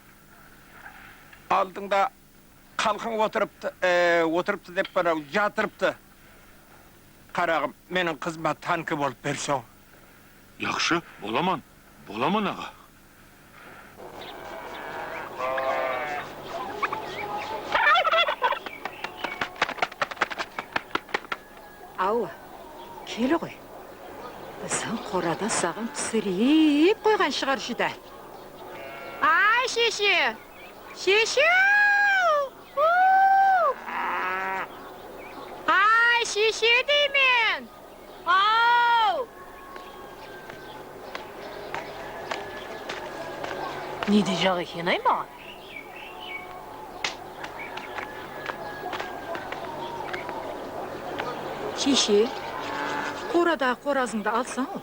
Aldıńda xalqıń otırıptı, e, otırıptı dep, mınaw jatırıptı. Qaraǵım, meniń qızıma tanki bolıp bersoń. Yaqshı, bolaman, bolaman, aǵa. Awa, kel ǵoy. Biziń qorada saǵan pisirip qoyǵan shıǵar júdá. Ay, sheshe! Sheshe-ow! Uw! Ay, sheshe deymen! Aw! Ne de jaǵ eken-ay maǵan? Sheshe, qoradaǵı qorazıńdı alsań-aw.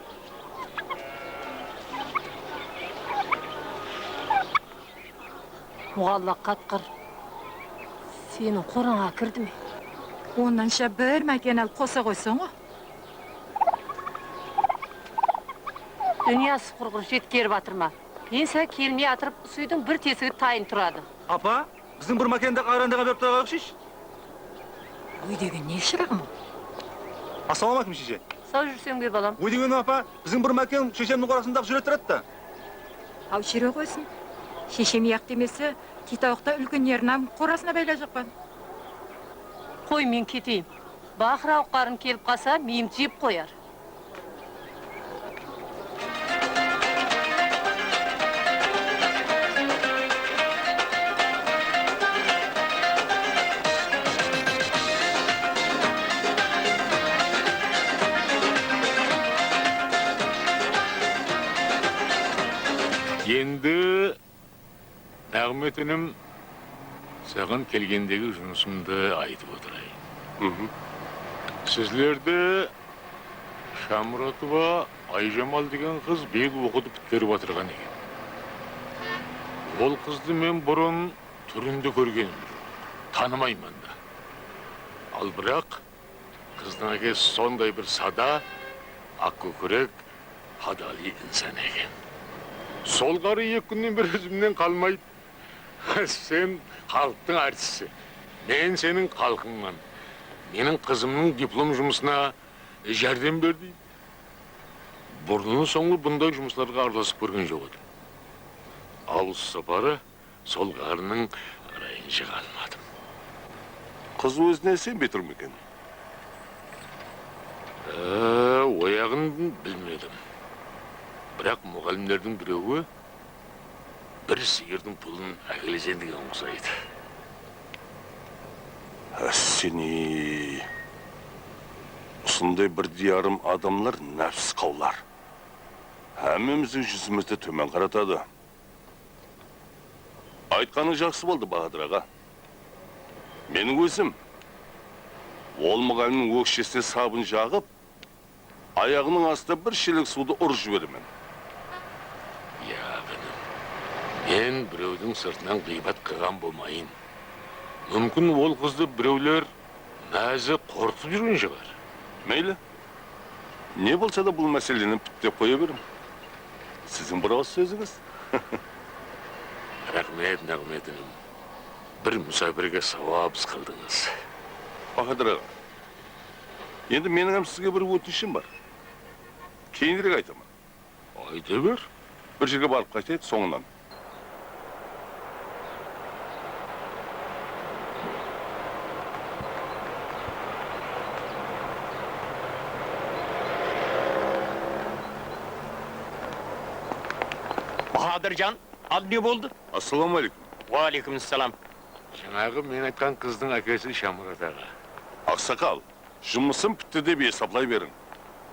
Muǵalla qatqır. Seniń qorańa kirdi me? Onnansha bir máken alıp qosa qoysań ǵo. Dúnya suqırǵır jetkerip atır ma? Pensiya kelmey atırıp, usı úydiń bir tesigi tayın turadı. Apa, biziń bir mákendegi arandaǵa berip turǵan oqshayshı. Óy degen ne, shıraǵım? Assalawma áleykum, sheshe. Saw júrseń be, balam? Óy degenim, apa, biziń bir mákem sheshemniń qorasında júre turadı da. Aw, júre qoysın. Sheshem yaq demese, tiytawıqta úlkenleriniń qorasına baylajaqpan. Qoy, men keteyin. Baqırawıq qarın kelip qalsa, miyimdi jep qoyar. Endi, Naǵmet inim, saǵan kelgendegi jumısımdı aytıp otırayın. Sizlerdi Shamuratova Ayjamal degen qız biyıl oqıdı pitkerip atırǵan eken. Ol qızdı men burın túrinde kórgenim joq, tanımayman da. Al, biraq, qızdıń ákesi sonday bir sada, aq kókirek, padalı insan eken. Sol ǵarrı eki kúnnen beri izimnen qalmaydı. Sen xalıqtıń artisti. Men seniń xalqıńman. Meniń qızımnıń diplom jumısına járdem ber, deydi. Burını-sońlı bunday jumıslarǵa aralasıp kórgen joq edim. Awız saparı sol ǵarrınıń ırayın jıǵa almadım. Qız ózine isenbey tur ma eken? Ee, oyaǵın bilmedim. Biraq muǵallimlerdiń birewi bir sıyırdıń pulın ákelesen degen uqsaydı. Ássene, usınday bir diyarım adamlar nápsqawlar. Hámmemizdiń júzimizdi tómen qaratadı. Aytqanıń jaqsı boldı, Bahadır aǵa. Meniń ózim ol muǵallimniń ókshesine sabın jaǵıp, ayaǵınıń astına bir shelek suwdı urıp jiberemen. Yaq, inim. Men birewdiń sırtınan ǵıybat qılǵan bolmayın. Múmkin, ol qızdı birewler mázi qorqıtıp júrgen shıǵar. Meyli. Ne bolsa da, bul máseleni pitep qoya beriń. Siziń bir awız sózińiz. Raxmet, Naǵmet inim. Bir musapirge sawabıs qıldıńız. Bahadır aǵa, endi meniń hám sizge bir ótinishim bar. Keyinirek aytaman. Ayta ber. Bir jerge barıp qaytayıq, sońınan. Bahadırjan, al, ne boldı? Assalawma áleykum. Wa áleykum assalam. Jańaǵı men aytqan qızdıń ákesi Shamurat aǵa. Aqsaqal, jumısım pitti dep esaplay beriń.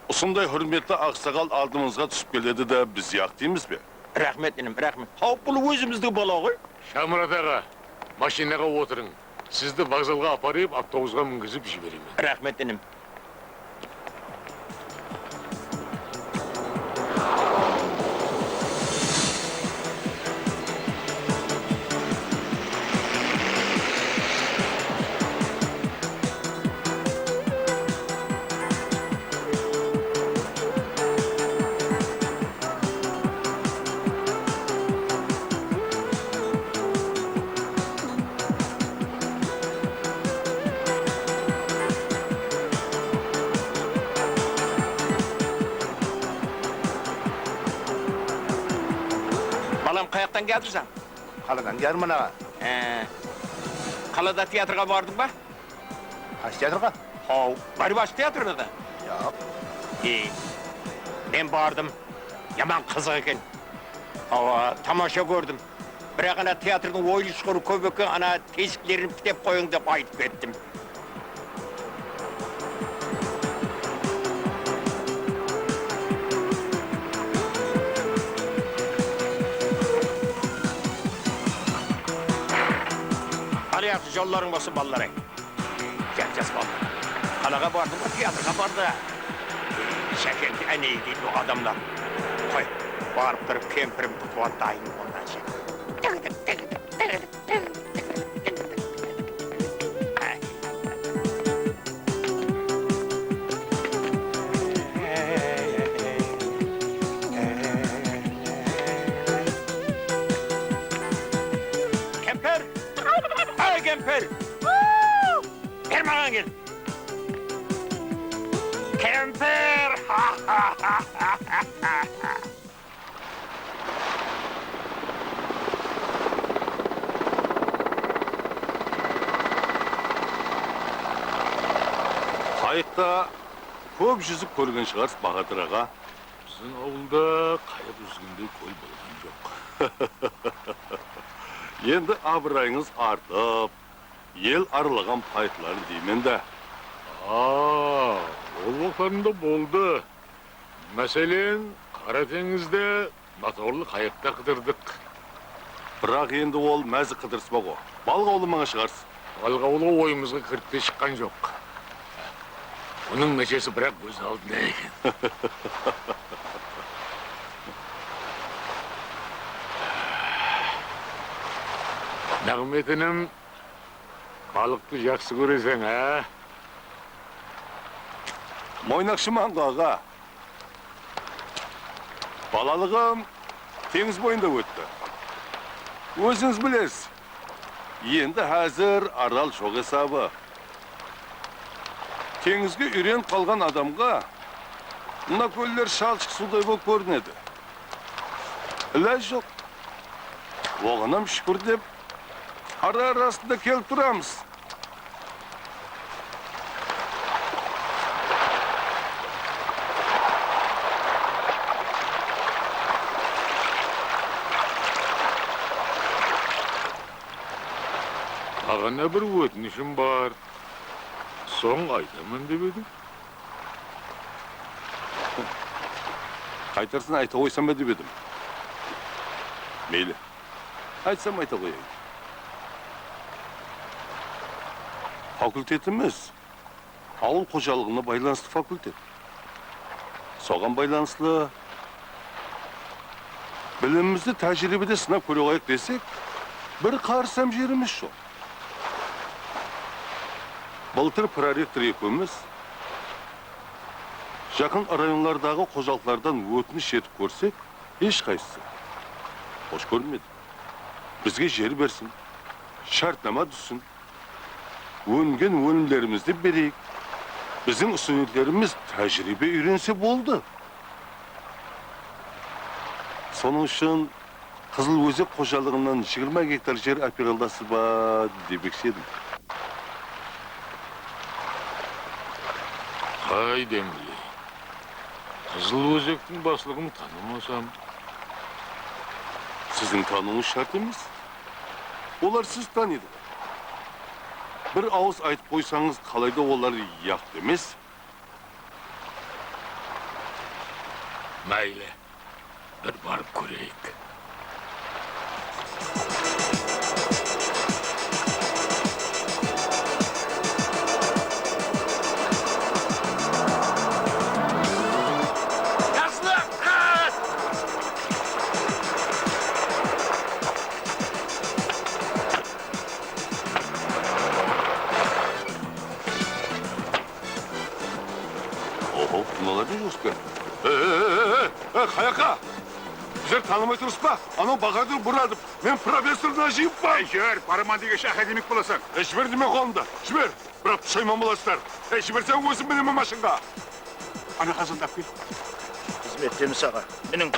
Usınday húrmetli aqsaqal aldımızǵa túsip keledi de, biz yaq deymiz be? Raxmet, inim, raxmet. Haw, bul ózimizdiń bala ǵoy. Shamurat aǵa, mashinaǵa otırıń. Sizdi vokzalǵa aparıp, avtobusqa mingizip jiberemen. Raxmet, inim. Balam, qayaqtan kiyatırsań? Qaladan kiyatırman, aǵa. He. Qalada teatrǵa bardıń ba? Qaysı teatrǵa? Haw, Ǵaribashev teatrına da. Yoq. E, men bardım. Yaman qızıq eken. Awa, tamasha kórdim. Biraq ana teatrdıń oyınshıları kóp eken, ana tesiklerin pitep qoyıń dep aytıp kettim. Al, yaqshı, jollarıń bolsın, balalar-ay. Jas, jas bala. Qalaǵa bardıń ba, teatrǵa bardı. Ey, Shakenti, áne deydi o adamlar. Qoy, barıp turıp kempirimdi quwatayın onnan. Tıǵıdık, tıǵıdık, tıǵıdık. Maǵan kel. Kempir! Qayıqta kóp júzip kórgen shıǵarsız, Bahadır aǵa. Biziń awılda qayıq júzgendey kól bolǵan joq. Endi abırayıńız artıp, el aralaǵan payıtları deymen da. A, ol waqıtlarında boldı. Máselen, Qara teńizde motorlı qayıqta qıdırdıq. Biraq endi ol mázi qıdırıspaq-ǵo. Balıq awlamaǵan shıǵarsız. Balıq awlaw oyımızǵa kirip te shıqqan joq. Bunıń nájesi biraq kóz aldında eken. Naǵmet inim, balıqtı jaqsı kóreseń, á? Moynaqshıman-ǵo, aǵa. Balalıǵım teńiz boyında ótti. Ózińiz bilesiz, endi házir Aral joq esabı. Teńizge úyrenip qalǵan adamǵa mına kóller shalshıq suwday bolıp kórinedi. Ilaj joq. Oǵanam shúkir dep, ara-arasında kelip turamız. Baǵana bir ótinishim bar. Soń aytaman dep edim. Qaytarsın ayta qoysam ba dep edim. Meyli. Aytsam ayta qoyayın. Fakultetimiz awıl xojalıǵına baylanıslı fakultet. Soǵan baylanıslı bilimimizdi tájiriybede sınap kóre qoyayıq desek, bir qarısam jerimiz joq. Bıltır prorektor ekewimiz jaqın rayonlardaǵı xojalıqlardan ótinish etip kórsek, hesh qaysısı xosh kórmedi. Bizge jer bersin, shártnama dúzsin, óngen ónimlerimizdi bereyik. Biziń studentlerimiz tájiriybe úyrense boldı. Sonıń ushın Qızıl Ózek xojalıǵınan jigirma gektar jer ápere alasız ba demekshi edim. Qaydan bileyin? Qızıl Ózektiń baslıǵın tanımasam. Siziń tanıwıńız shárt emes. Olar sizdi tanıydı ǵoy. Bir awız aytıp qoysańız, qalayda olar yaq demes. Máyli, bir barıp kóreyik. Oho, mınalar ne jumıs eken? E, e, e, e, e, qayaqqa? Bizler tanımay turıs pa? Anaw Bahadır buradı. Men professor Najippan. Ey, júr, baraman degenshe akademik bolasań. E, jiber deme qolımdı, jiber. Biraq pushayman bolasızlar. E, jiberseń, ózim minemen mashinǵa. Ana qazandı ápkel. Xızmettemiz, aǵa. Miniń.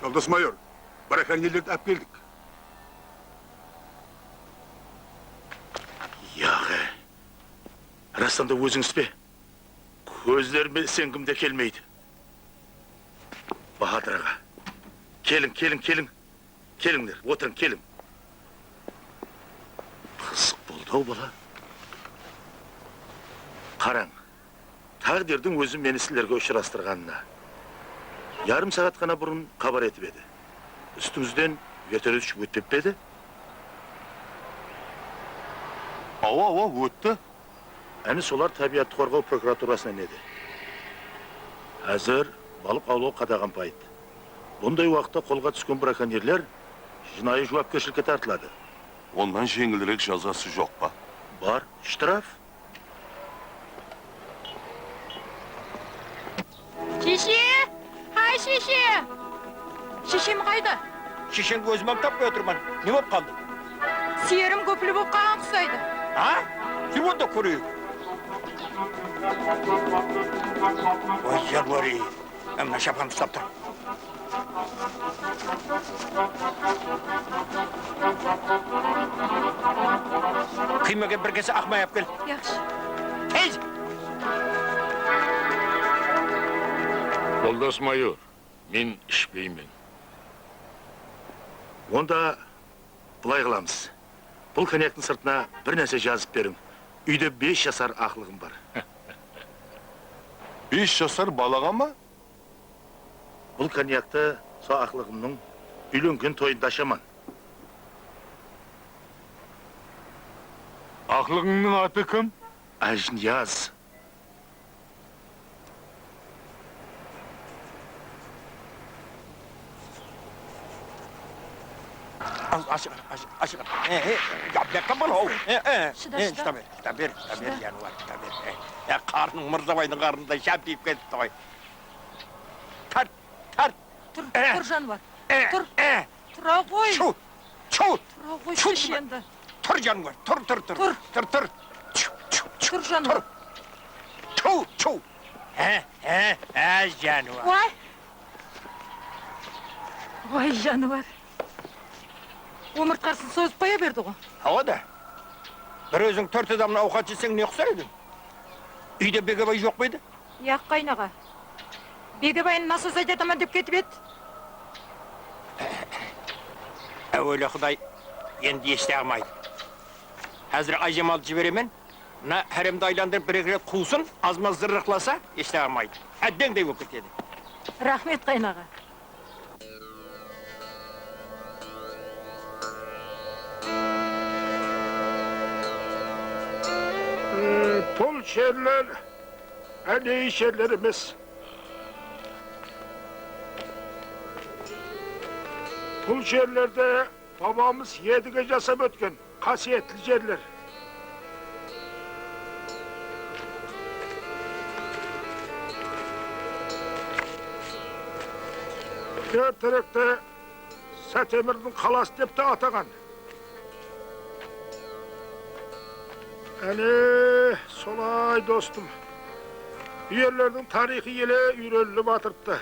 Joldas mayor, brakonnerlerdi ápkeldik. Yaǵı, rastan da ózińiz be? Kózlerime isengim de kelmeydi. Bahadır aǵa, keliń, keliń, keliń. Kelińler, otırıń, keliń. Pızıq boldı-aw, bala. Qarań, táǵdirdiń ózi meni sizlerge ushırastırǵanına. Yarım saat ǵana burın xabar etip edi. Ústińizden vertolyot ushıp ótpep pe edi? Awa, awa, ótti. Áne, solar tábiyattı qorǵaw prokuraturasınan edi. Házir balıq awlaw qadaǵan payıt. Bunday waqıtta qolǵa túsken brakonnerler jınayı juwapkershilikke tartıladı. Onnan jeńilirek jazası joq pa? Bar, shtraf. Sheshe! Háy, sheshe! Sheshem qayda? Shesheńdi ózim ańtap qoya turman. Ne bolıp qaldı? Súyerim gúpli bolıp qalǵan qusaydı. A? Júr onda kóreyik. Oy, janıwar-ey. Mına shapqandı uslap tur. Kúymege bir kese aq may alıp kel. Yaqshı. Tez! Joldas mayor, men ishpeymen. Onda bılay qılamız. Bul konyaktıń sırtına bir nárse jazıp beriń. Úyde bes jasar aqlıǵım bar. Bes jasar balaǵa ma? Bul konyaktı sol aqlıǵımnıń úylengen toyında ashaman. Aqlıǵıńnıń atı kim? Ájiniyaz. Al, ashıǵır, ashıǵır, ashıǵır. E, e, ya, buyaqqa bol, how. E, e, shıda, e, shıda. Shıda ber, shıda ber, shıda ber, janıwar, shıda ber. E, e, qarnıń Mırzabaydıń qarnınday jámpiyip ketipti ǵoy. Tart, tart. Tur, tur, janıwar. Tur. Tura ǵoy. Shu, shu. Tura ǵoy, shısh endi. Tur, janıwar, tur, tur, tur. Tur. Tur, tur. Tur, janıwar. Tur. Shu, shu. Há, há, há, janıwar. Way. Way, janıwar. Ómirtqasın sozıp qoya berdi ǵo. Hawa da. Bir óziń tórt adamnıń awqat jeseń ne qusar ediń? Úyde Begebay joq pa edi? Yaq, qaynaǵa. Begebayın nasos aytataman dep ketip edi. Áwele Quday, endi eshite almaydı. Házir ájemaldı jiberemen, mına háremdi aylandırıp bir-eki ret quwsın, azmaz zırrıqlasa, eshite almaydı. Áddeńdey bolıp ketedi. Raxmet, qaynaǵa. Bul jerler áneyi jerler emes. Bul jerlerde babamız Edige jasap ótken qásiyetli jerler. Erterekte Sátemirdiń qalası dep te ataǵan. Áne, solay, dostım. Bu jerlerdiń tariyxı ele úyrenilip atırıptı.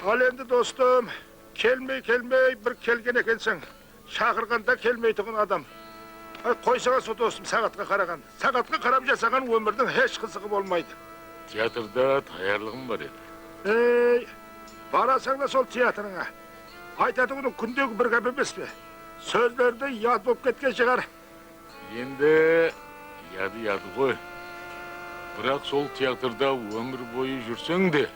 Al endi, dostım, kelmey-kelmey bir kelgen ekenseń. Shaqırǵanda kelmeytuǵın adam. Ay, qoysaǵa, sol dostım, saǵatqa qaraǵan. Saǵatqa qarap jasaǵan ómirdiń hesh qızıǵı bolmaydı. Teatrda tayarlıǵım bar edi. Ey, barasań da sol teatrıńa. Aytatuǵınıń kúndegi bir gáp emes pe? Sózlerdi yad bolıp ketken shıǵar. Endi yadı yadı ǵoy. Biraq sol teatrda ómir boyı júrseń de,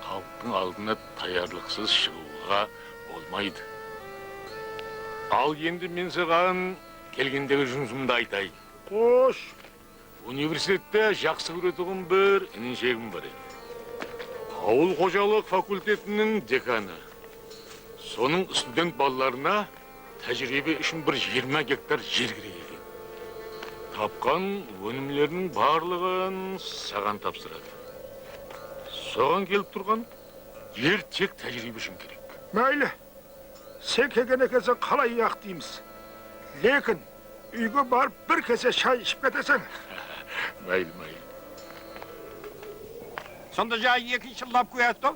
xalıqtıń aldına tayarlıqsız shıǵıwǵa bolmaydı. Al, endi men saǵan kelgendegi jumısımdı aytayın. Xosh. Universitette jaqsı kóretuǵın bir ininshegim bar edi. Awıl xojalıq fakultetiniń dekanı. Sonıń student balalarına tájiriybe ushın bir jigirma gektar jer kerek eken. Tapqan ónimleriniń barlıǵın saǵan tapsıradı. Soǵan kelip turǵan jer tek tájiriybe ushın kerek. Máyli, sen kelgen ekenseń, qalay uyaq deymiz. Lekin úyge barıp bir kese shay iship keteseń. Máyli, máyli. Sonda jańa ekinshi lap qoyatdı.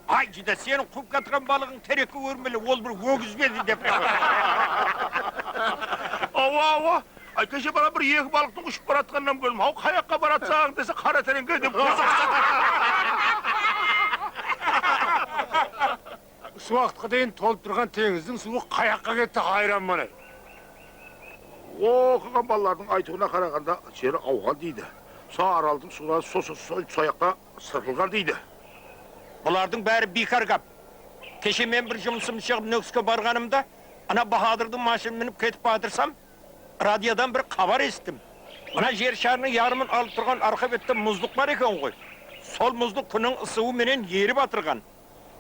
Ay, júdá, seniń quwıp kiyatırǵan balıǵıń terekke órmeli, ol bir ógiz be edi dep. Awa, awa. Ay, keshe bala bir eki balıqtıń ushıp baratqanınan kórdim. Haw, qayaqqa baratsań dese, qara tereńge dep. Usı waqıtqa deyin tolıp turǵan teńizdiń suwı qayaqqa ketti, hayranman, ay. Oqıǵan balalardıń aytıwına qaraǵanda, jeri awǵan deydi. Sol Araldıń suwları so-, so-, so-, soyaqqa sırpılǵan deydi. Bulardıń bári biykar gáp. Keshe men bir jumısım shıǵıp Nókiske barǵanımda, ana Bahadırdıń mashinin minip ketip batırsam, radiodan bir xabar esittim. Mına jer sharınıń yarımın alıp turǵan arqa bette muzlıq bar eken ǵoy. Sol muzlıq kúnniń ısıwı menen erip atırǵan.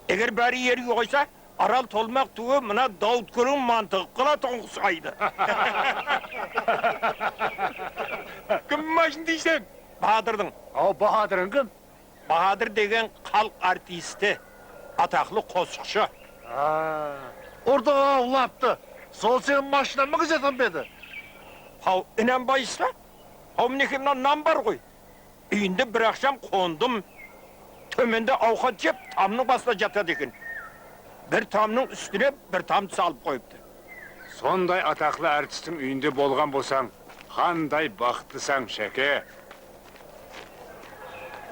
Eger bári eriygoysa, Aral tolmaq túwe mına Dawıtkóliń mantıǵıp qalatuǵın qusaydı. Kimniń mashin deyseń? Bahadırdıń. Aw, Bahadırıń kim? Bahadır degen xalıq artisti, ataqlı qosıqshı. A, urdı-aw laptı. Sol seniń mashinań ba gúzetań bedi? Haw, inanbaysız ba? Haw, minekey, mına nan bar ǵoy. Úyinde bir aqsham qondım. Tómende awqat jep, tamnıń basında jatadı eken. Bir tamnıń ústine bir tamdı salıp qoyıptı. Sonday ataqlı artistiń úyinde bolǵan bolsań, qanday baxıtlısań, Sháke.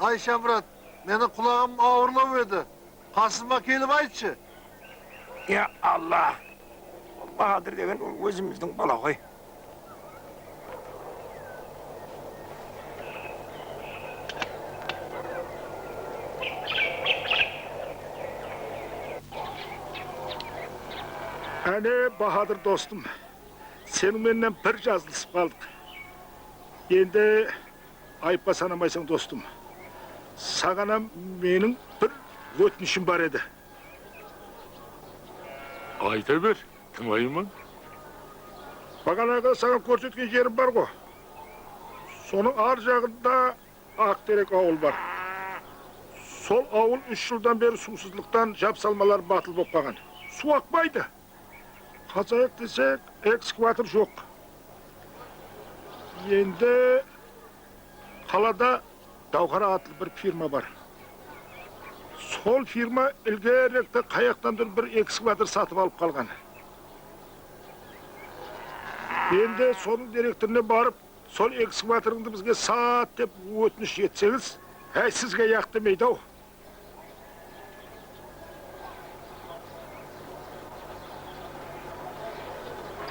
Ay, Shamurat, meniń qulaǵım awırlaw edi. Qasıma kelip aytshı. Ya Alla! Bahadır degen ol ózimizdiń bala ǵoy. Áne, Bahadır dostım, seniń menen bir jazılısıp qaldıq. Endi ayıpqa sanamaysań, dostım. Saǵan hám meniń bir ótinishim bar edi. Ayta ber, tıńlayman. Baǵanaǵı saǵan kórsetken jerim bar ǵo. Sonıń ar jaǵında Aqterek awıl bar. Sol awıl úsh jıldan beri suwsızlıqtan jap salmalar batıl bolıp qalǵan. Suw aqpaydı. Qazayıq desek, ekskavator joq. Endi qalada Dawqara atlı bir firma bar. Sol firma ilgerirekte qayaqtandur bir ekskavator satıp alıp qalǵan. Endi sonıń direktorına barıp, sol ekskavatorıńdı bizge sat dep ótinish etseńiz, háy, sizge yaq demeydi-aw.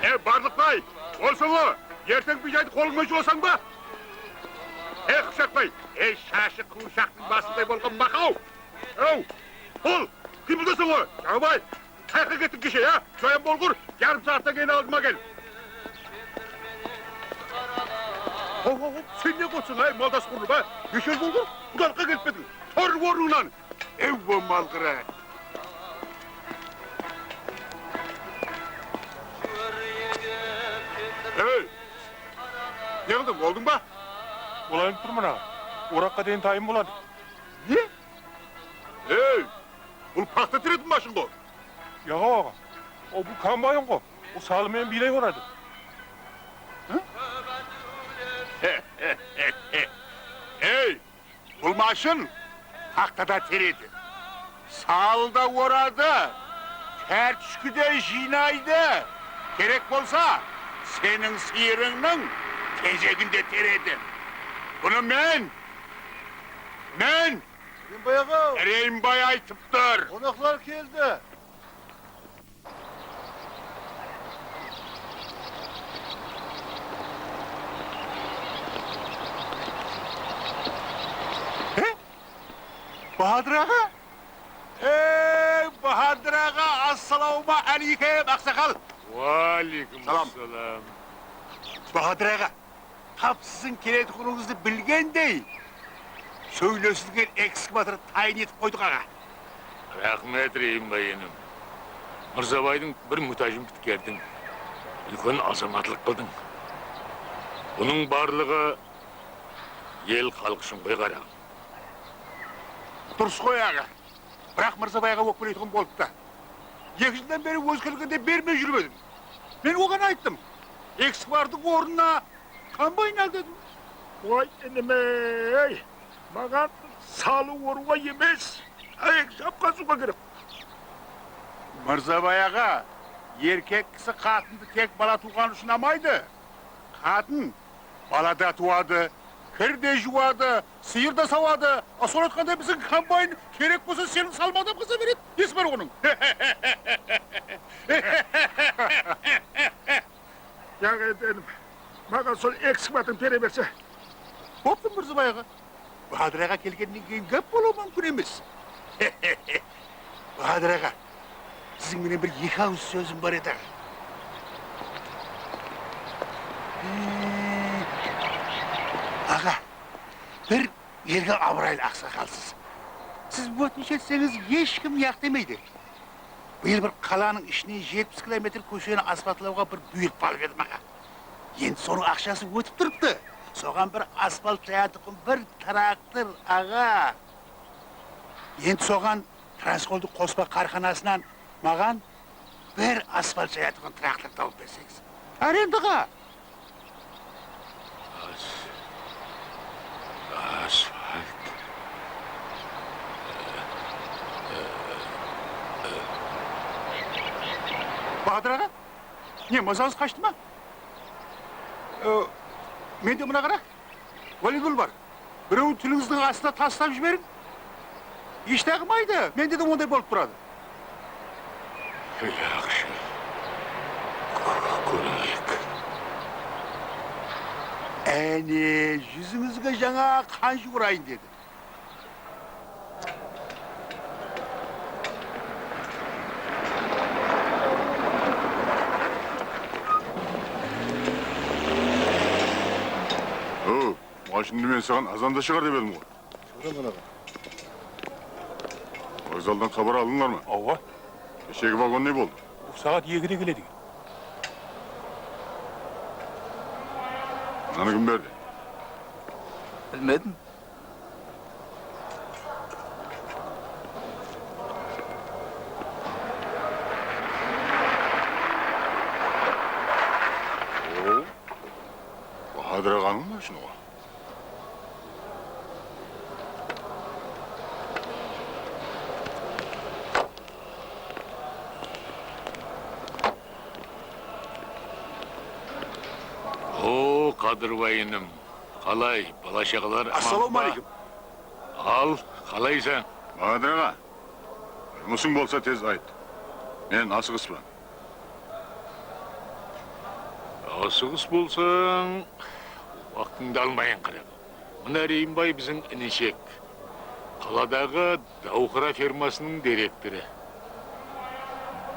E, Barlıqbay, bolsın ǵo, erteń biydaydı qolıńman juwasań ba? E, Qıpshaqbay, e, shashı quwırshaqtıń basınday bolǵan maqaw! Aw, bol, qıymıldasań ǵo, Jaǵabay! Qayaqqa kettiń keshe, ya? Joyan bolǵır, yarım saattan keyin aldıma kel. Haw, haw, haw, sen ne qotsań, ay, maldas qurınıp, á? Beshel bolǵır, qudalıqqa kelip pe ediń? Tur ornıńnan! Ewwa, malqara! Ey! Ne qıldıń, boldıń ba? Bolayın turman, aǵa. Oraqqa deyin tayın boladı. Ne? Ey! Bul paxta teretiń mashın ǵo. Yoq, aǵa. O, bul kombayn ǵo. O salı menen biyley oradı. Hı? Ey! Bul mashın paxta da teredi. Salı da oradı. Kártushki de jıynaydı. Kerek bolsa, seniń sıyırıńnıń tejegin de teredi. Bunı men, men Reynbay aǵa! Reynbay aytıp tur. Qonaqlar keldi. E? Bahadır aǵa? Ey, Bahadır aǵa, assalawma áleykum, aqsaqal! Wáleykum assalam. Bahadır aǵa, tap siziń keletuǵınıńızdı bilgendey, sóylesilgen ekskavator tayın etip qoydıq, aǵa. Raxmet, Reynbay inim. Mırzabaydıń bir mútájin pitkerdiń. Úlken azamatlıq qıldıń. Bunıń barlıǵı el-xalıq ushın ǵoy, qaraǵım. Durıs ǵoy, aǵa. Biraq Mırzabayǵa ókpeleytuǵın bolıptı. Eki jıldan beri ózgergende bermey júrip edim. Men oǵan ayttım, ekskavatordıń ornına kombayn al dedim. Oy, inim-ey, maǵan salı orıwǵa emes, áyek japqazıwǵa kerek. Mırzabay aǵa, erkek kisi qatındı tek bala tuwǵanı ushın almaydı. Qatın bala da tuwadı, kir de juwadı, sıyır da sawadı. A, sonı aytqanda, biziń kombayn kerek bolsa, seniń salmadan qıza beredi. Nesi bar onıń? Yaǵ, endi, inim, maǵan sol ekskavatordı bere berse. Boptı, Mırzabay aǵa. Bahadır aǵa kelgennen keyin gáp bolıwı múmkin emes. Bahadır aǵa, siziń menen bir eki awız sózim bar edi, aǵa. Aǵa, bir elge abıraylı aqsaqalsız. Siz ótinish etseńiz, hesh kim yaq demeydi. Bıyıl bir qalanıń ishinen jetpis kilometr kósheni asfaltlawǵa bir buyrıq alıp edim, aǵa. Endi sonıń aqshası ótip turıptı. Soǵan bir asfalt jayatuǵın bir traktor, aǵa. Endi soǵan Transxoldı qospa kárxanasınan Maǵan bir asfalt jayatuǵın traktor tawıp berseńiz. Arendaǵa! As-, asfalt. Bahadır aǵa, ne, mazańız qashtı ma? E, mende mına qara, voleybol bar. Birewin tilińizdiń astına taslap jiberiń. Eshtaǵı maydı, mende de onday bolıp turadı. Yaqshı. Kó-, kóreyik. Áne, júzińizge jańa qan juwırayın dedi. Ow, mashındı men saǵan azanda shıǵar dep edim ǵoy. Shıǵaraman, aǵa. Vokzaldan xabar aldıńlar ma? Awa. Keshegi vagon ne boldı? Saat ekide keledi eken. Mınanı kim berdi? Bilmedim. O, Bahadır aǵanıń mashını ǵoy. O, Qádirbay inim, qalay, bala-shaǵalar aman ba? Assalawma áleykum. Al, qalaysań? Bahadır aǵa, jumısıń bolsa tez ayt. Men asıǵıspan. Asıǵıs bolsań, waqtıńdı almayın, qara. Mına Reyim bay biziń inishek, qaladaǵı Dawqara fermasınıń direktorı.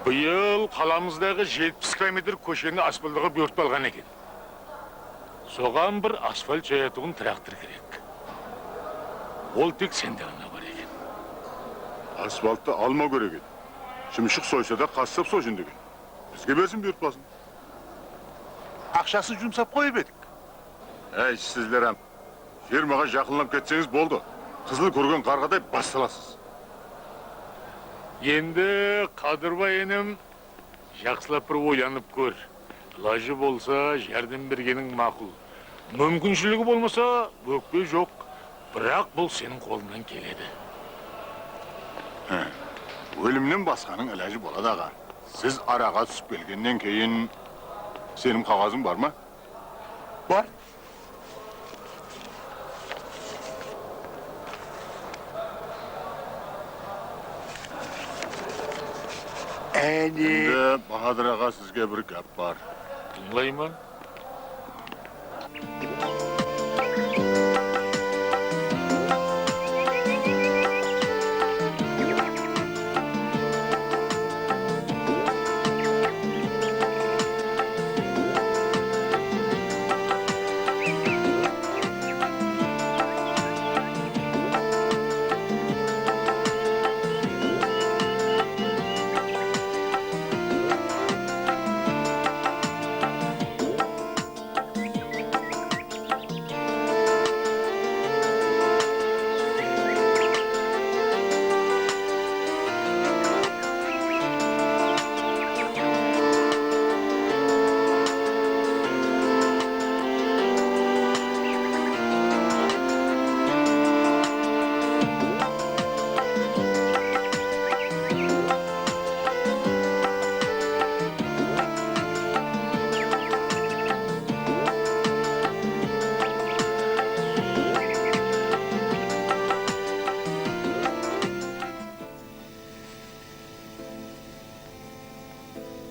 Bıyıl qalamızdaǵı jetpis kilometr kósheni asfaltlaǵan buyırtıp alǵan eken. Soǵan bir asfalt jayatuǵın traktor kerek. Ol tek sende ǵana bar eken. Asfalttı almaw kerek edi. Shımshıq soysa da qassap soysın degen. Bizge bersin buyırtpasın. Aqshasın jumsap qoyıp edik. Áy, sizler-ám. Fermaǵa jaqınlap ketseńiz boldı. Qızıl kórgen qarǵaday bastalasız. Endi, Qádirbay inim, jaqsılap bir oylanıp kór. Ilajı bolsa, járdem bergeniń maqul. Múmkinshiligi bolmasa, ókpe joq. Biraq bul seniń qolıńnan keledi. Há, ólimnen basqanıń ilajı boladı, aǵa. Siz araǵa túsip kelgennen keyin senim qaǵazıń bar ma? Bar. Áne. Endi, Bahadır aǵa, sizge bir gáp bar. Tıńlayman.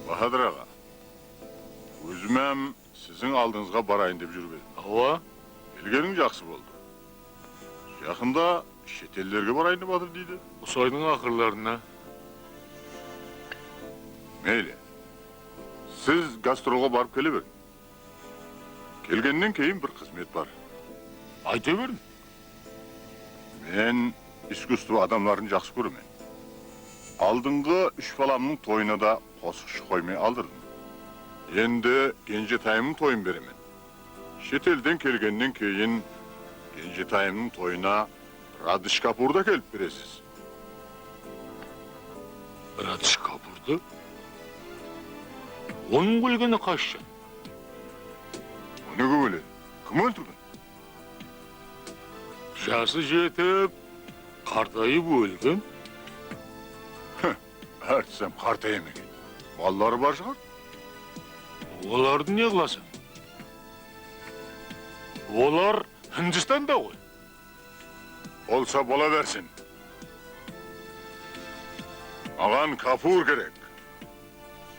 Bahadır aǵa, ózim-ám siziń aldıńızǵa barayın dep júrip edim. Awa. Kelgeniń jaqsı boldı. Jaqında shet ellerge barayın dep atır deydi. Usı aydıń aqırlarına. Meyli. Siz gastrolǵa barıp kele beriń. Kelgennen keyin bir xızmet bar. Ayta beriń. Men iskusstvo adamların jaqsı kóremen. Aldınǵı úsh balamnıń toyına da qosıqshı qoymay aldırdım. Endi genjetayımnıń toyın beremen. Shet elden kelgennen keyin genjetayımnıń toyına Radış Kapurdı ákelip beresiz. Radış Kapur Onıń ólgeni qashshan? O nege óledi? Kim óltirgen? Jası jetip, qartayıp ólgen. Heh, ártis hám qartayam eken. Balaları bar shıǵar? Olardı ne qılasań? Olar Hindistanda ǵoy. Bolsa bola bersin. Maǵan kapur kerek.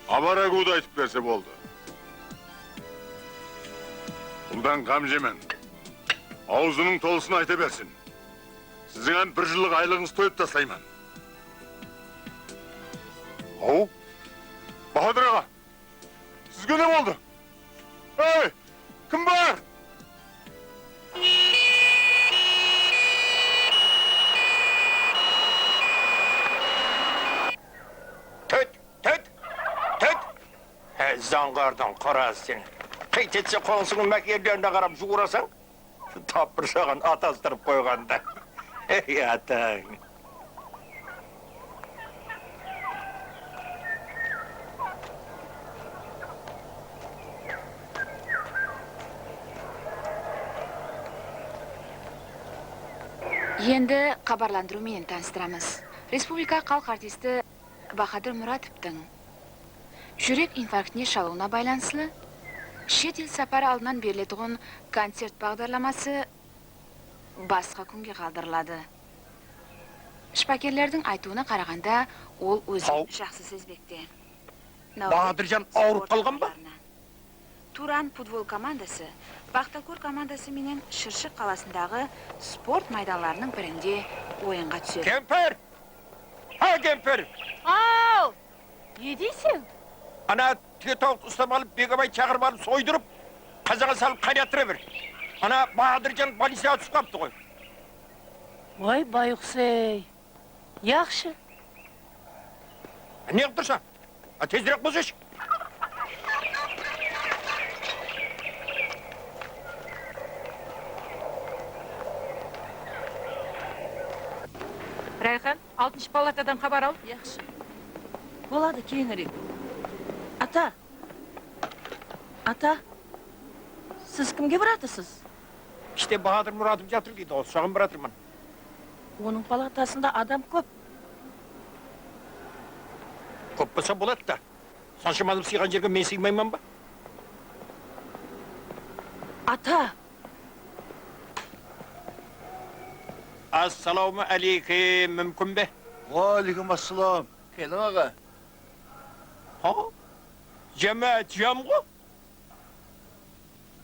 Abaragudı aytıp berse boldı. Puldan ǵam jemeń. Awzınıń tolısın ayta bersin. Siziń hám bir jıllıq aylıǵıńızdı tóyip taslayman. Haw, Bahadır aǵa! Sizge ne boldı? Ey, kim bar? Tót, tót, tót! Há, zańǵardıń qorazı sen. Qáytetse, qońsıńnıń mákerlerine qarap juwırasań. Tap bir saǵan atastırıp qoyǵanda. Ey, atań! Endi xabarlandırıw menen tanıstıramız. Respublika xalıq artisti Bahadır Muratovtıń júrek infarktine shalıwına baylanıslı shet el saparı aldınan beriletuǵın koncert baǵdarlaması basqa kúnge qaldırıladı. Shıpakerlerdiń aytıwına qaraǵanda, ol ózin jaqsı sezbekte. Bahadırjan awırıp qalǵan ba? Turan futbol komandası Paxtakor komandası menen Shırshıq qalasındaǵı sport maydanlarınıń birinde oyınǵa túsedi. Kempir! Ha, kempir! Aw! Ne deyseń? Ana, túye tawıqtı uslap alıp, Begabay shaqırıp alıp, soydırıp, qazaǵa salıp qaynattıra ber. Ana, Bahadırjan bolnicaǵa túsip qalıptı ǵoy. Oy, bayqus-ey. Yaqshı. Ne qılıp tursań? A, tezirek bolsashı. Rayxan, altınshı palatadan xabar al. Yaqshı. Boladı, keyinirek. Ata! Ata! Siz kimge baratırsız? Ishte Bahadır Muradov jatır deydi, soǵan baratırman. Onıń palatasında adam kóp. Kóp bolsa boladı da. Sonsha adam sıyǵan jerge men sıymayman ba? Ata! Assalawma áleykum, múmkin be? Wa áleykum assalam. Keliń, aǵa. Ha? Jámáát jam ǵo?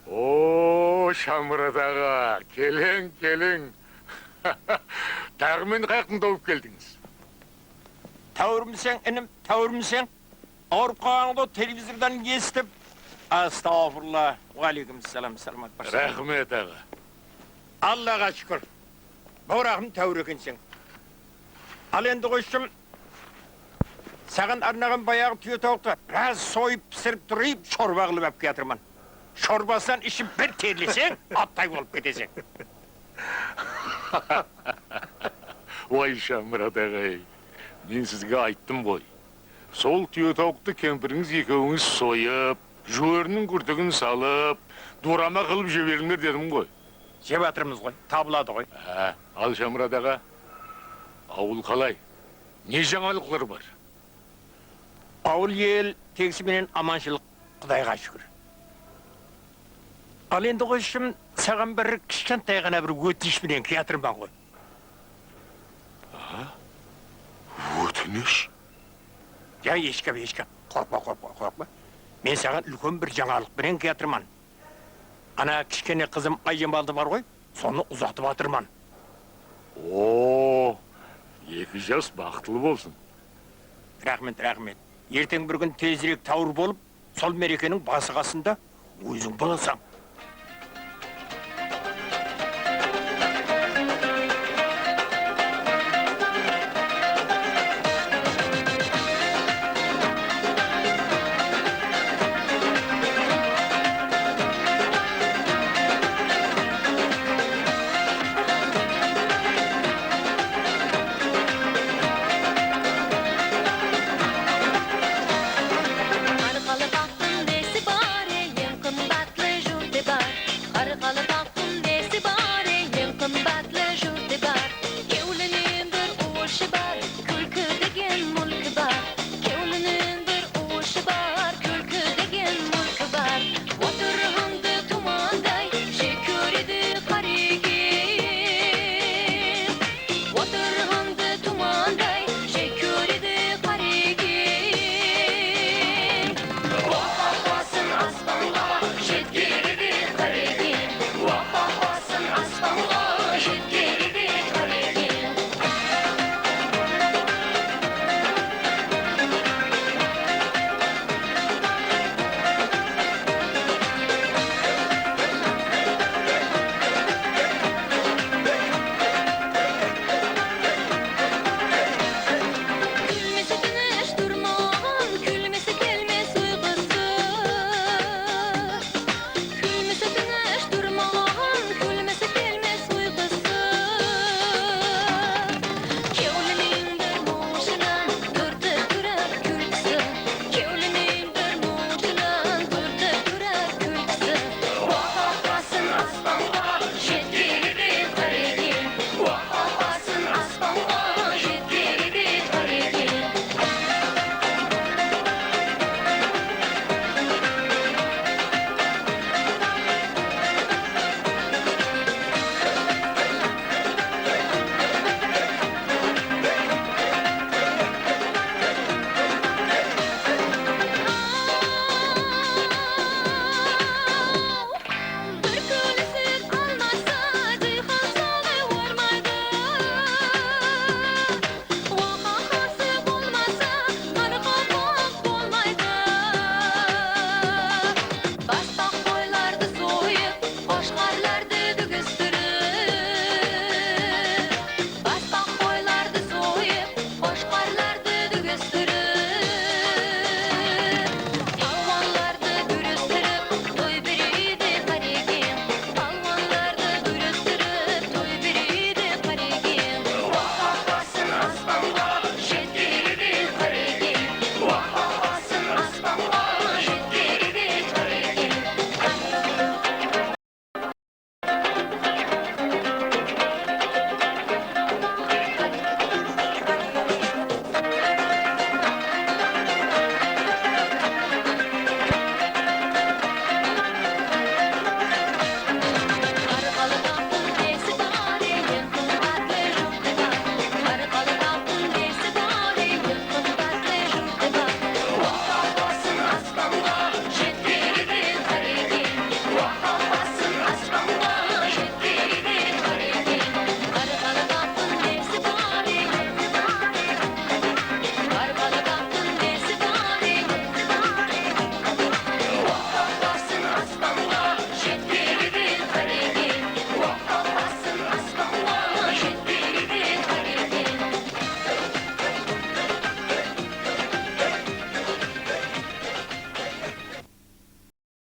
O, Shamurat aǵa, keliń, keliń. Taǵı meni qayaqtan tawıp keldińiz? Táwirmiseń, inim, táwirmiseń? Awırıp qalǵanıńdı televizordan esitip. Astawfirullah. Wa áleykum assalam, salamat barsıń. Raxmet, aǵa. Allaǵa shúkir. Bawraqım, táwir ekenseń. Al endi, qoyshım, saǵan arnaǵan bayaǵı túye tawıqtı biraz soyıp, pisirip turıp, shorba qılıp alıp kiyatırman. Shorbasınan iship bir terleseń, attay bolıp keteseń. Way, Shamurat aǵay, men sizge ayttım ǵoy. Sol túye tawıqtı kempirińiz ekewińiz soyıp, júweriniń gúrtigin salıp, dorama qılıp jeberińler dedim ǵoy. Jep atırmız ǵoy, tabıladı ǵoy. Há, al, Shamurat aǵa, awıl qalay? Ne jańalıqlar bar? Awıl el tegisi menen amanshılıq, Qudayǵa shúkir. Al endi, qoyshım, saǵan bir kishkentay ǵana bir ótinish penen kiyatırman ǵoy. A? Ótinish? Ya, eshkam, eshkam, qorqpa, qorqpa, qorqpa. Men saǵan úlken bir jańalıq penen kiyatırman. Ana, kishkene qızım Ayjamaldı bar ǵoy, sonı uzatıp atırman. O, eki jas baxıtlı bolsın. Raxmet, raxmet. Erteń bir kún tezirek táwir bolıp, sol merekeniń bası-qasında óziń bolasań.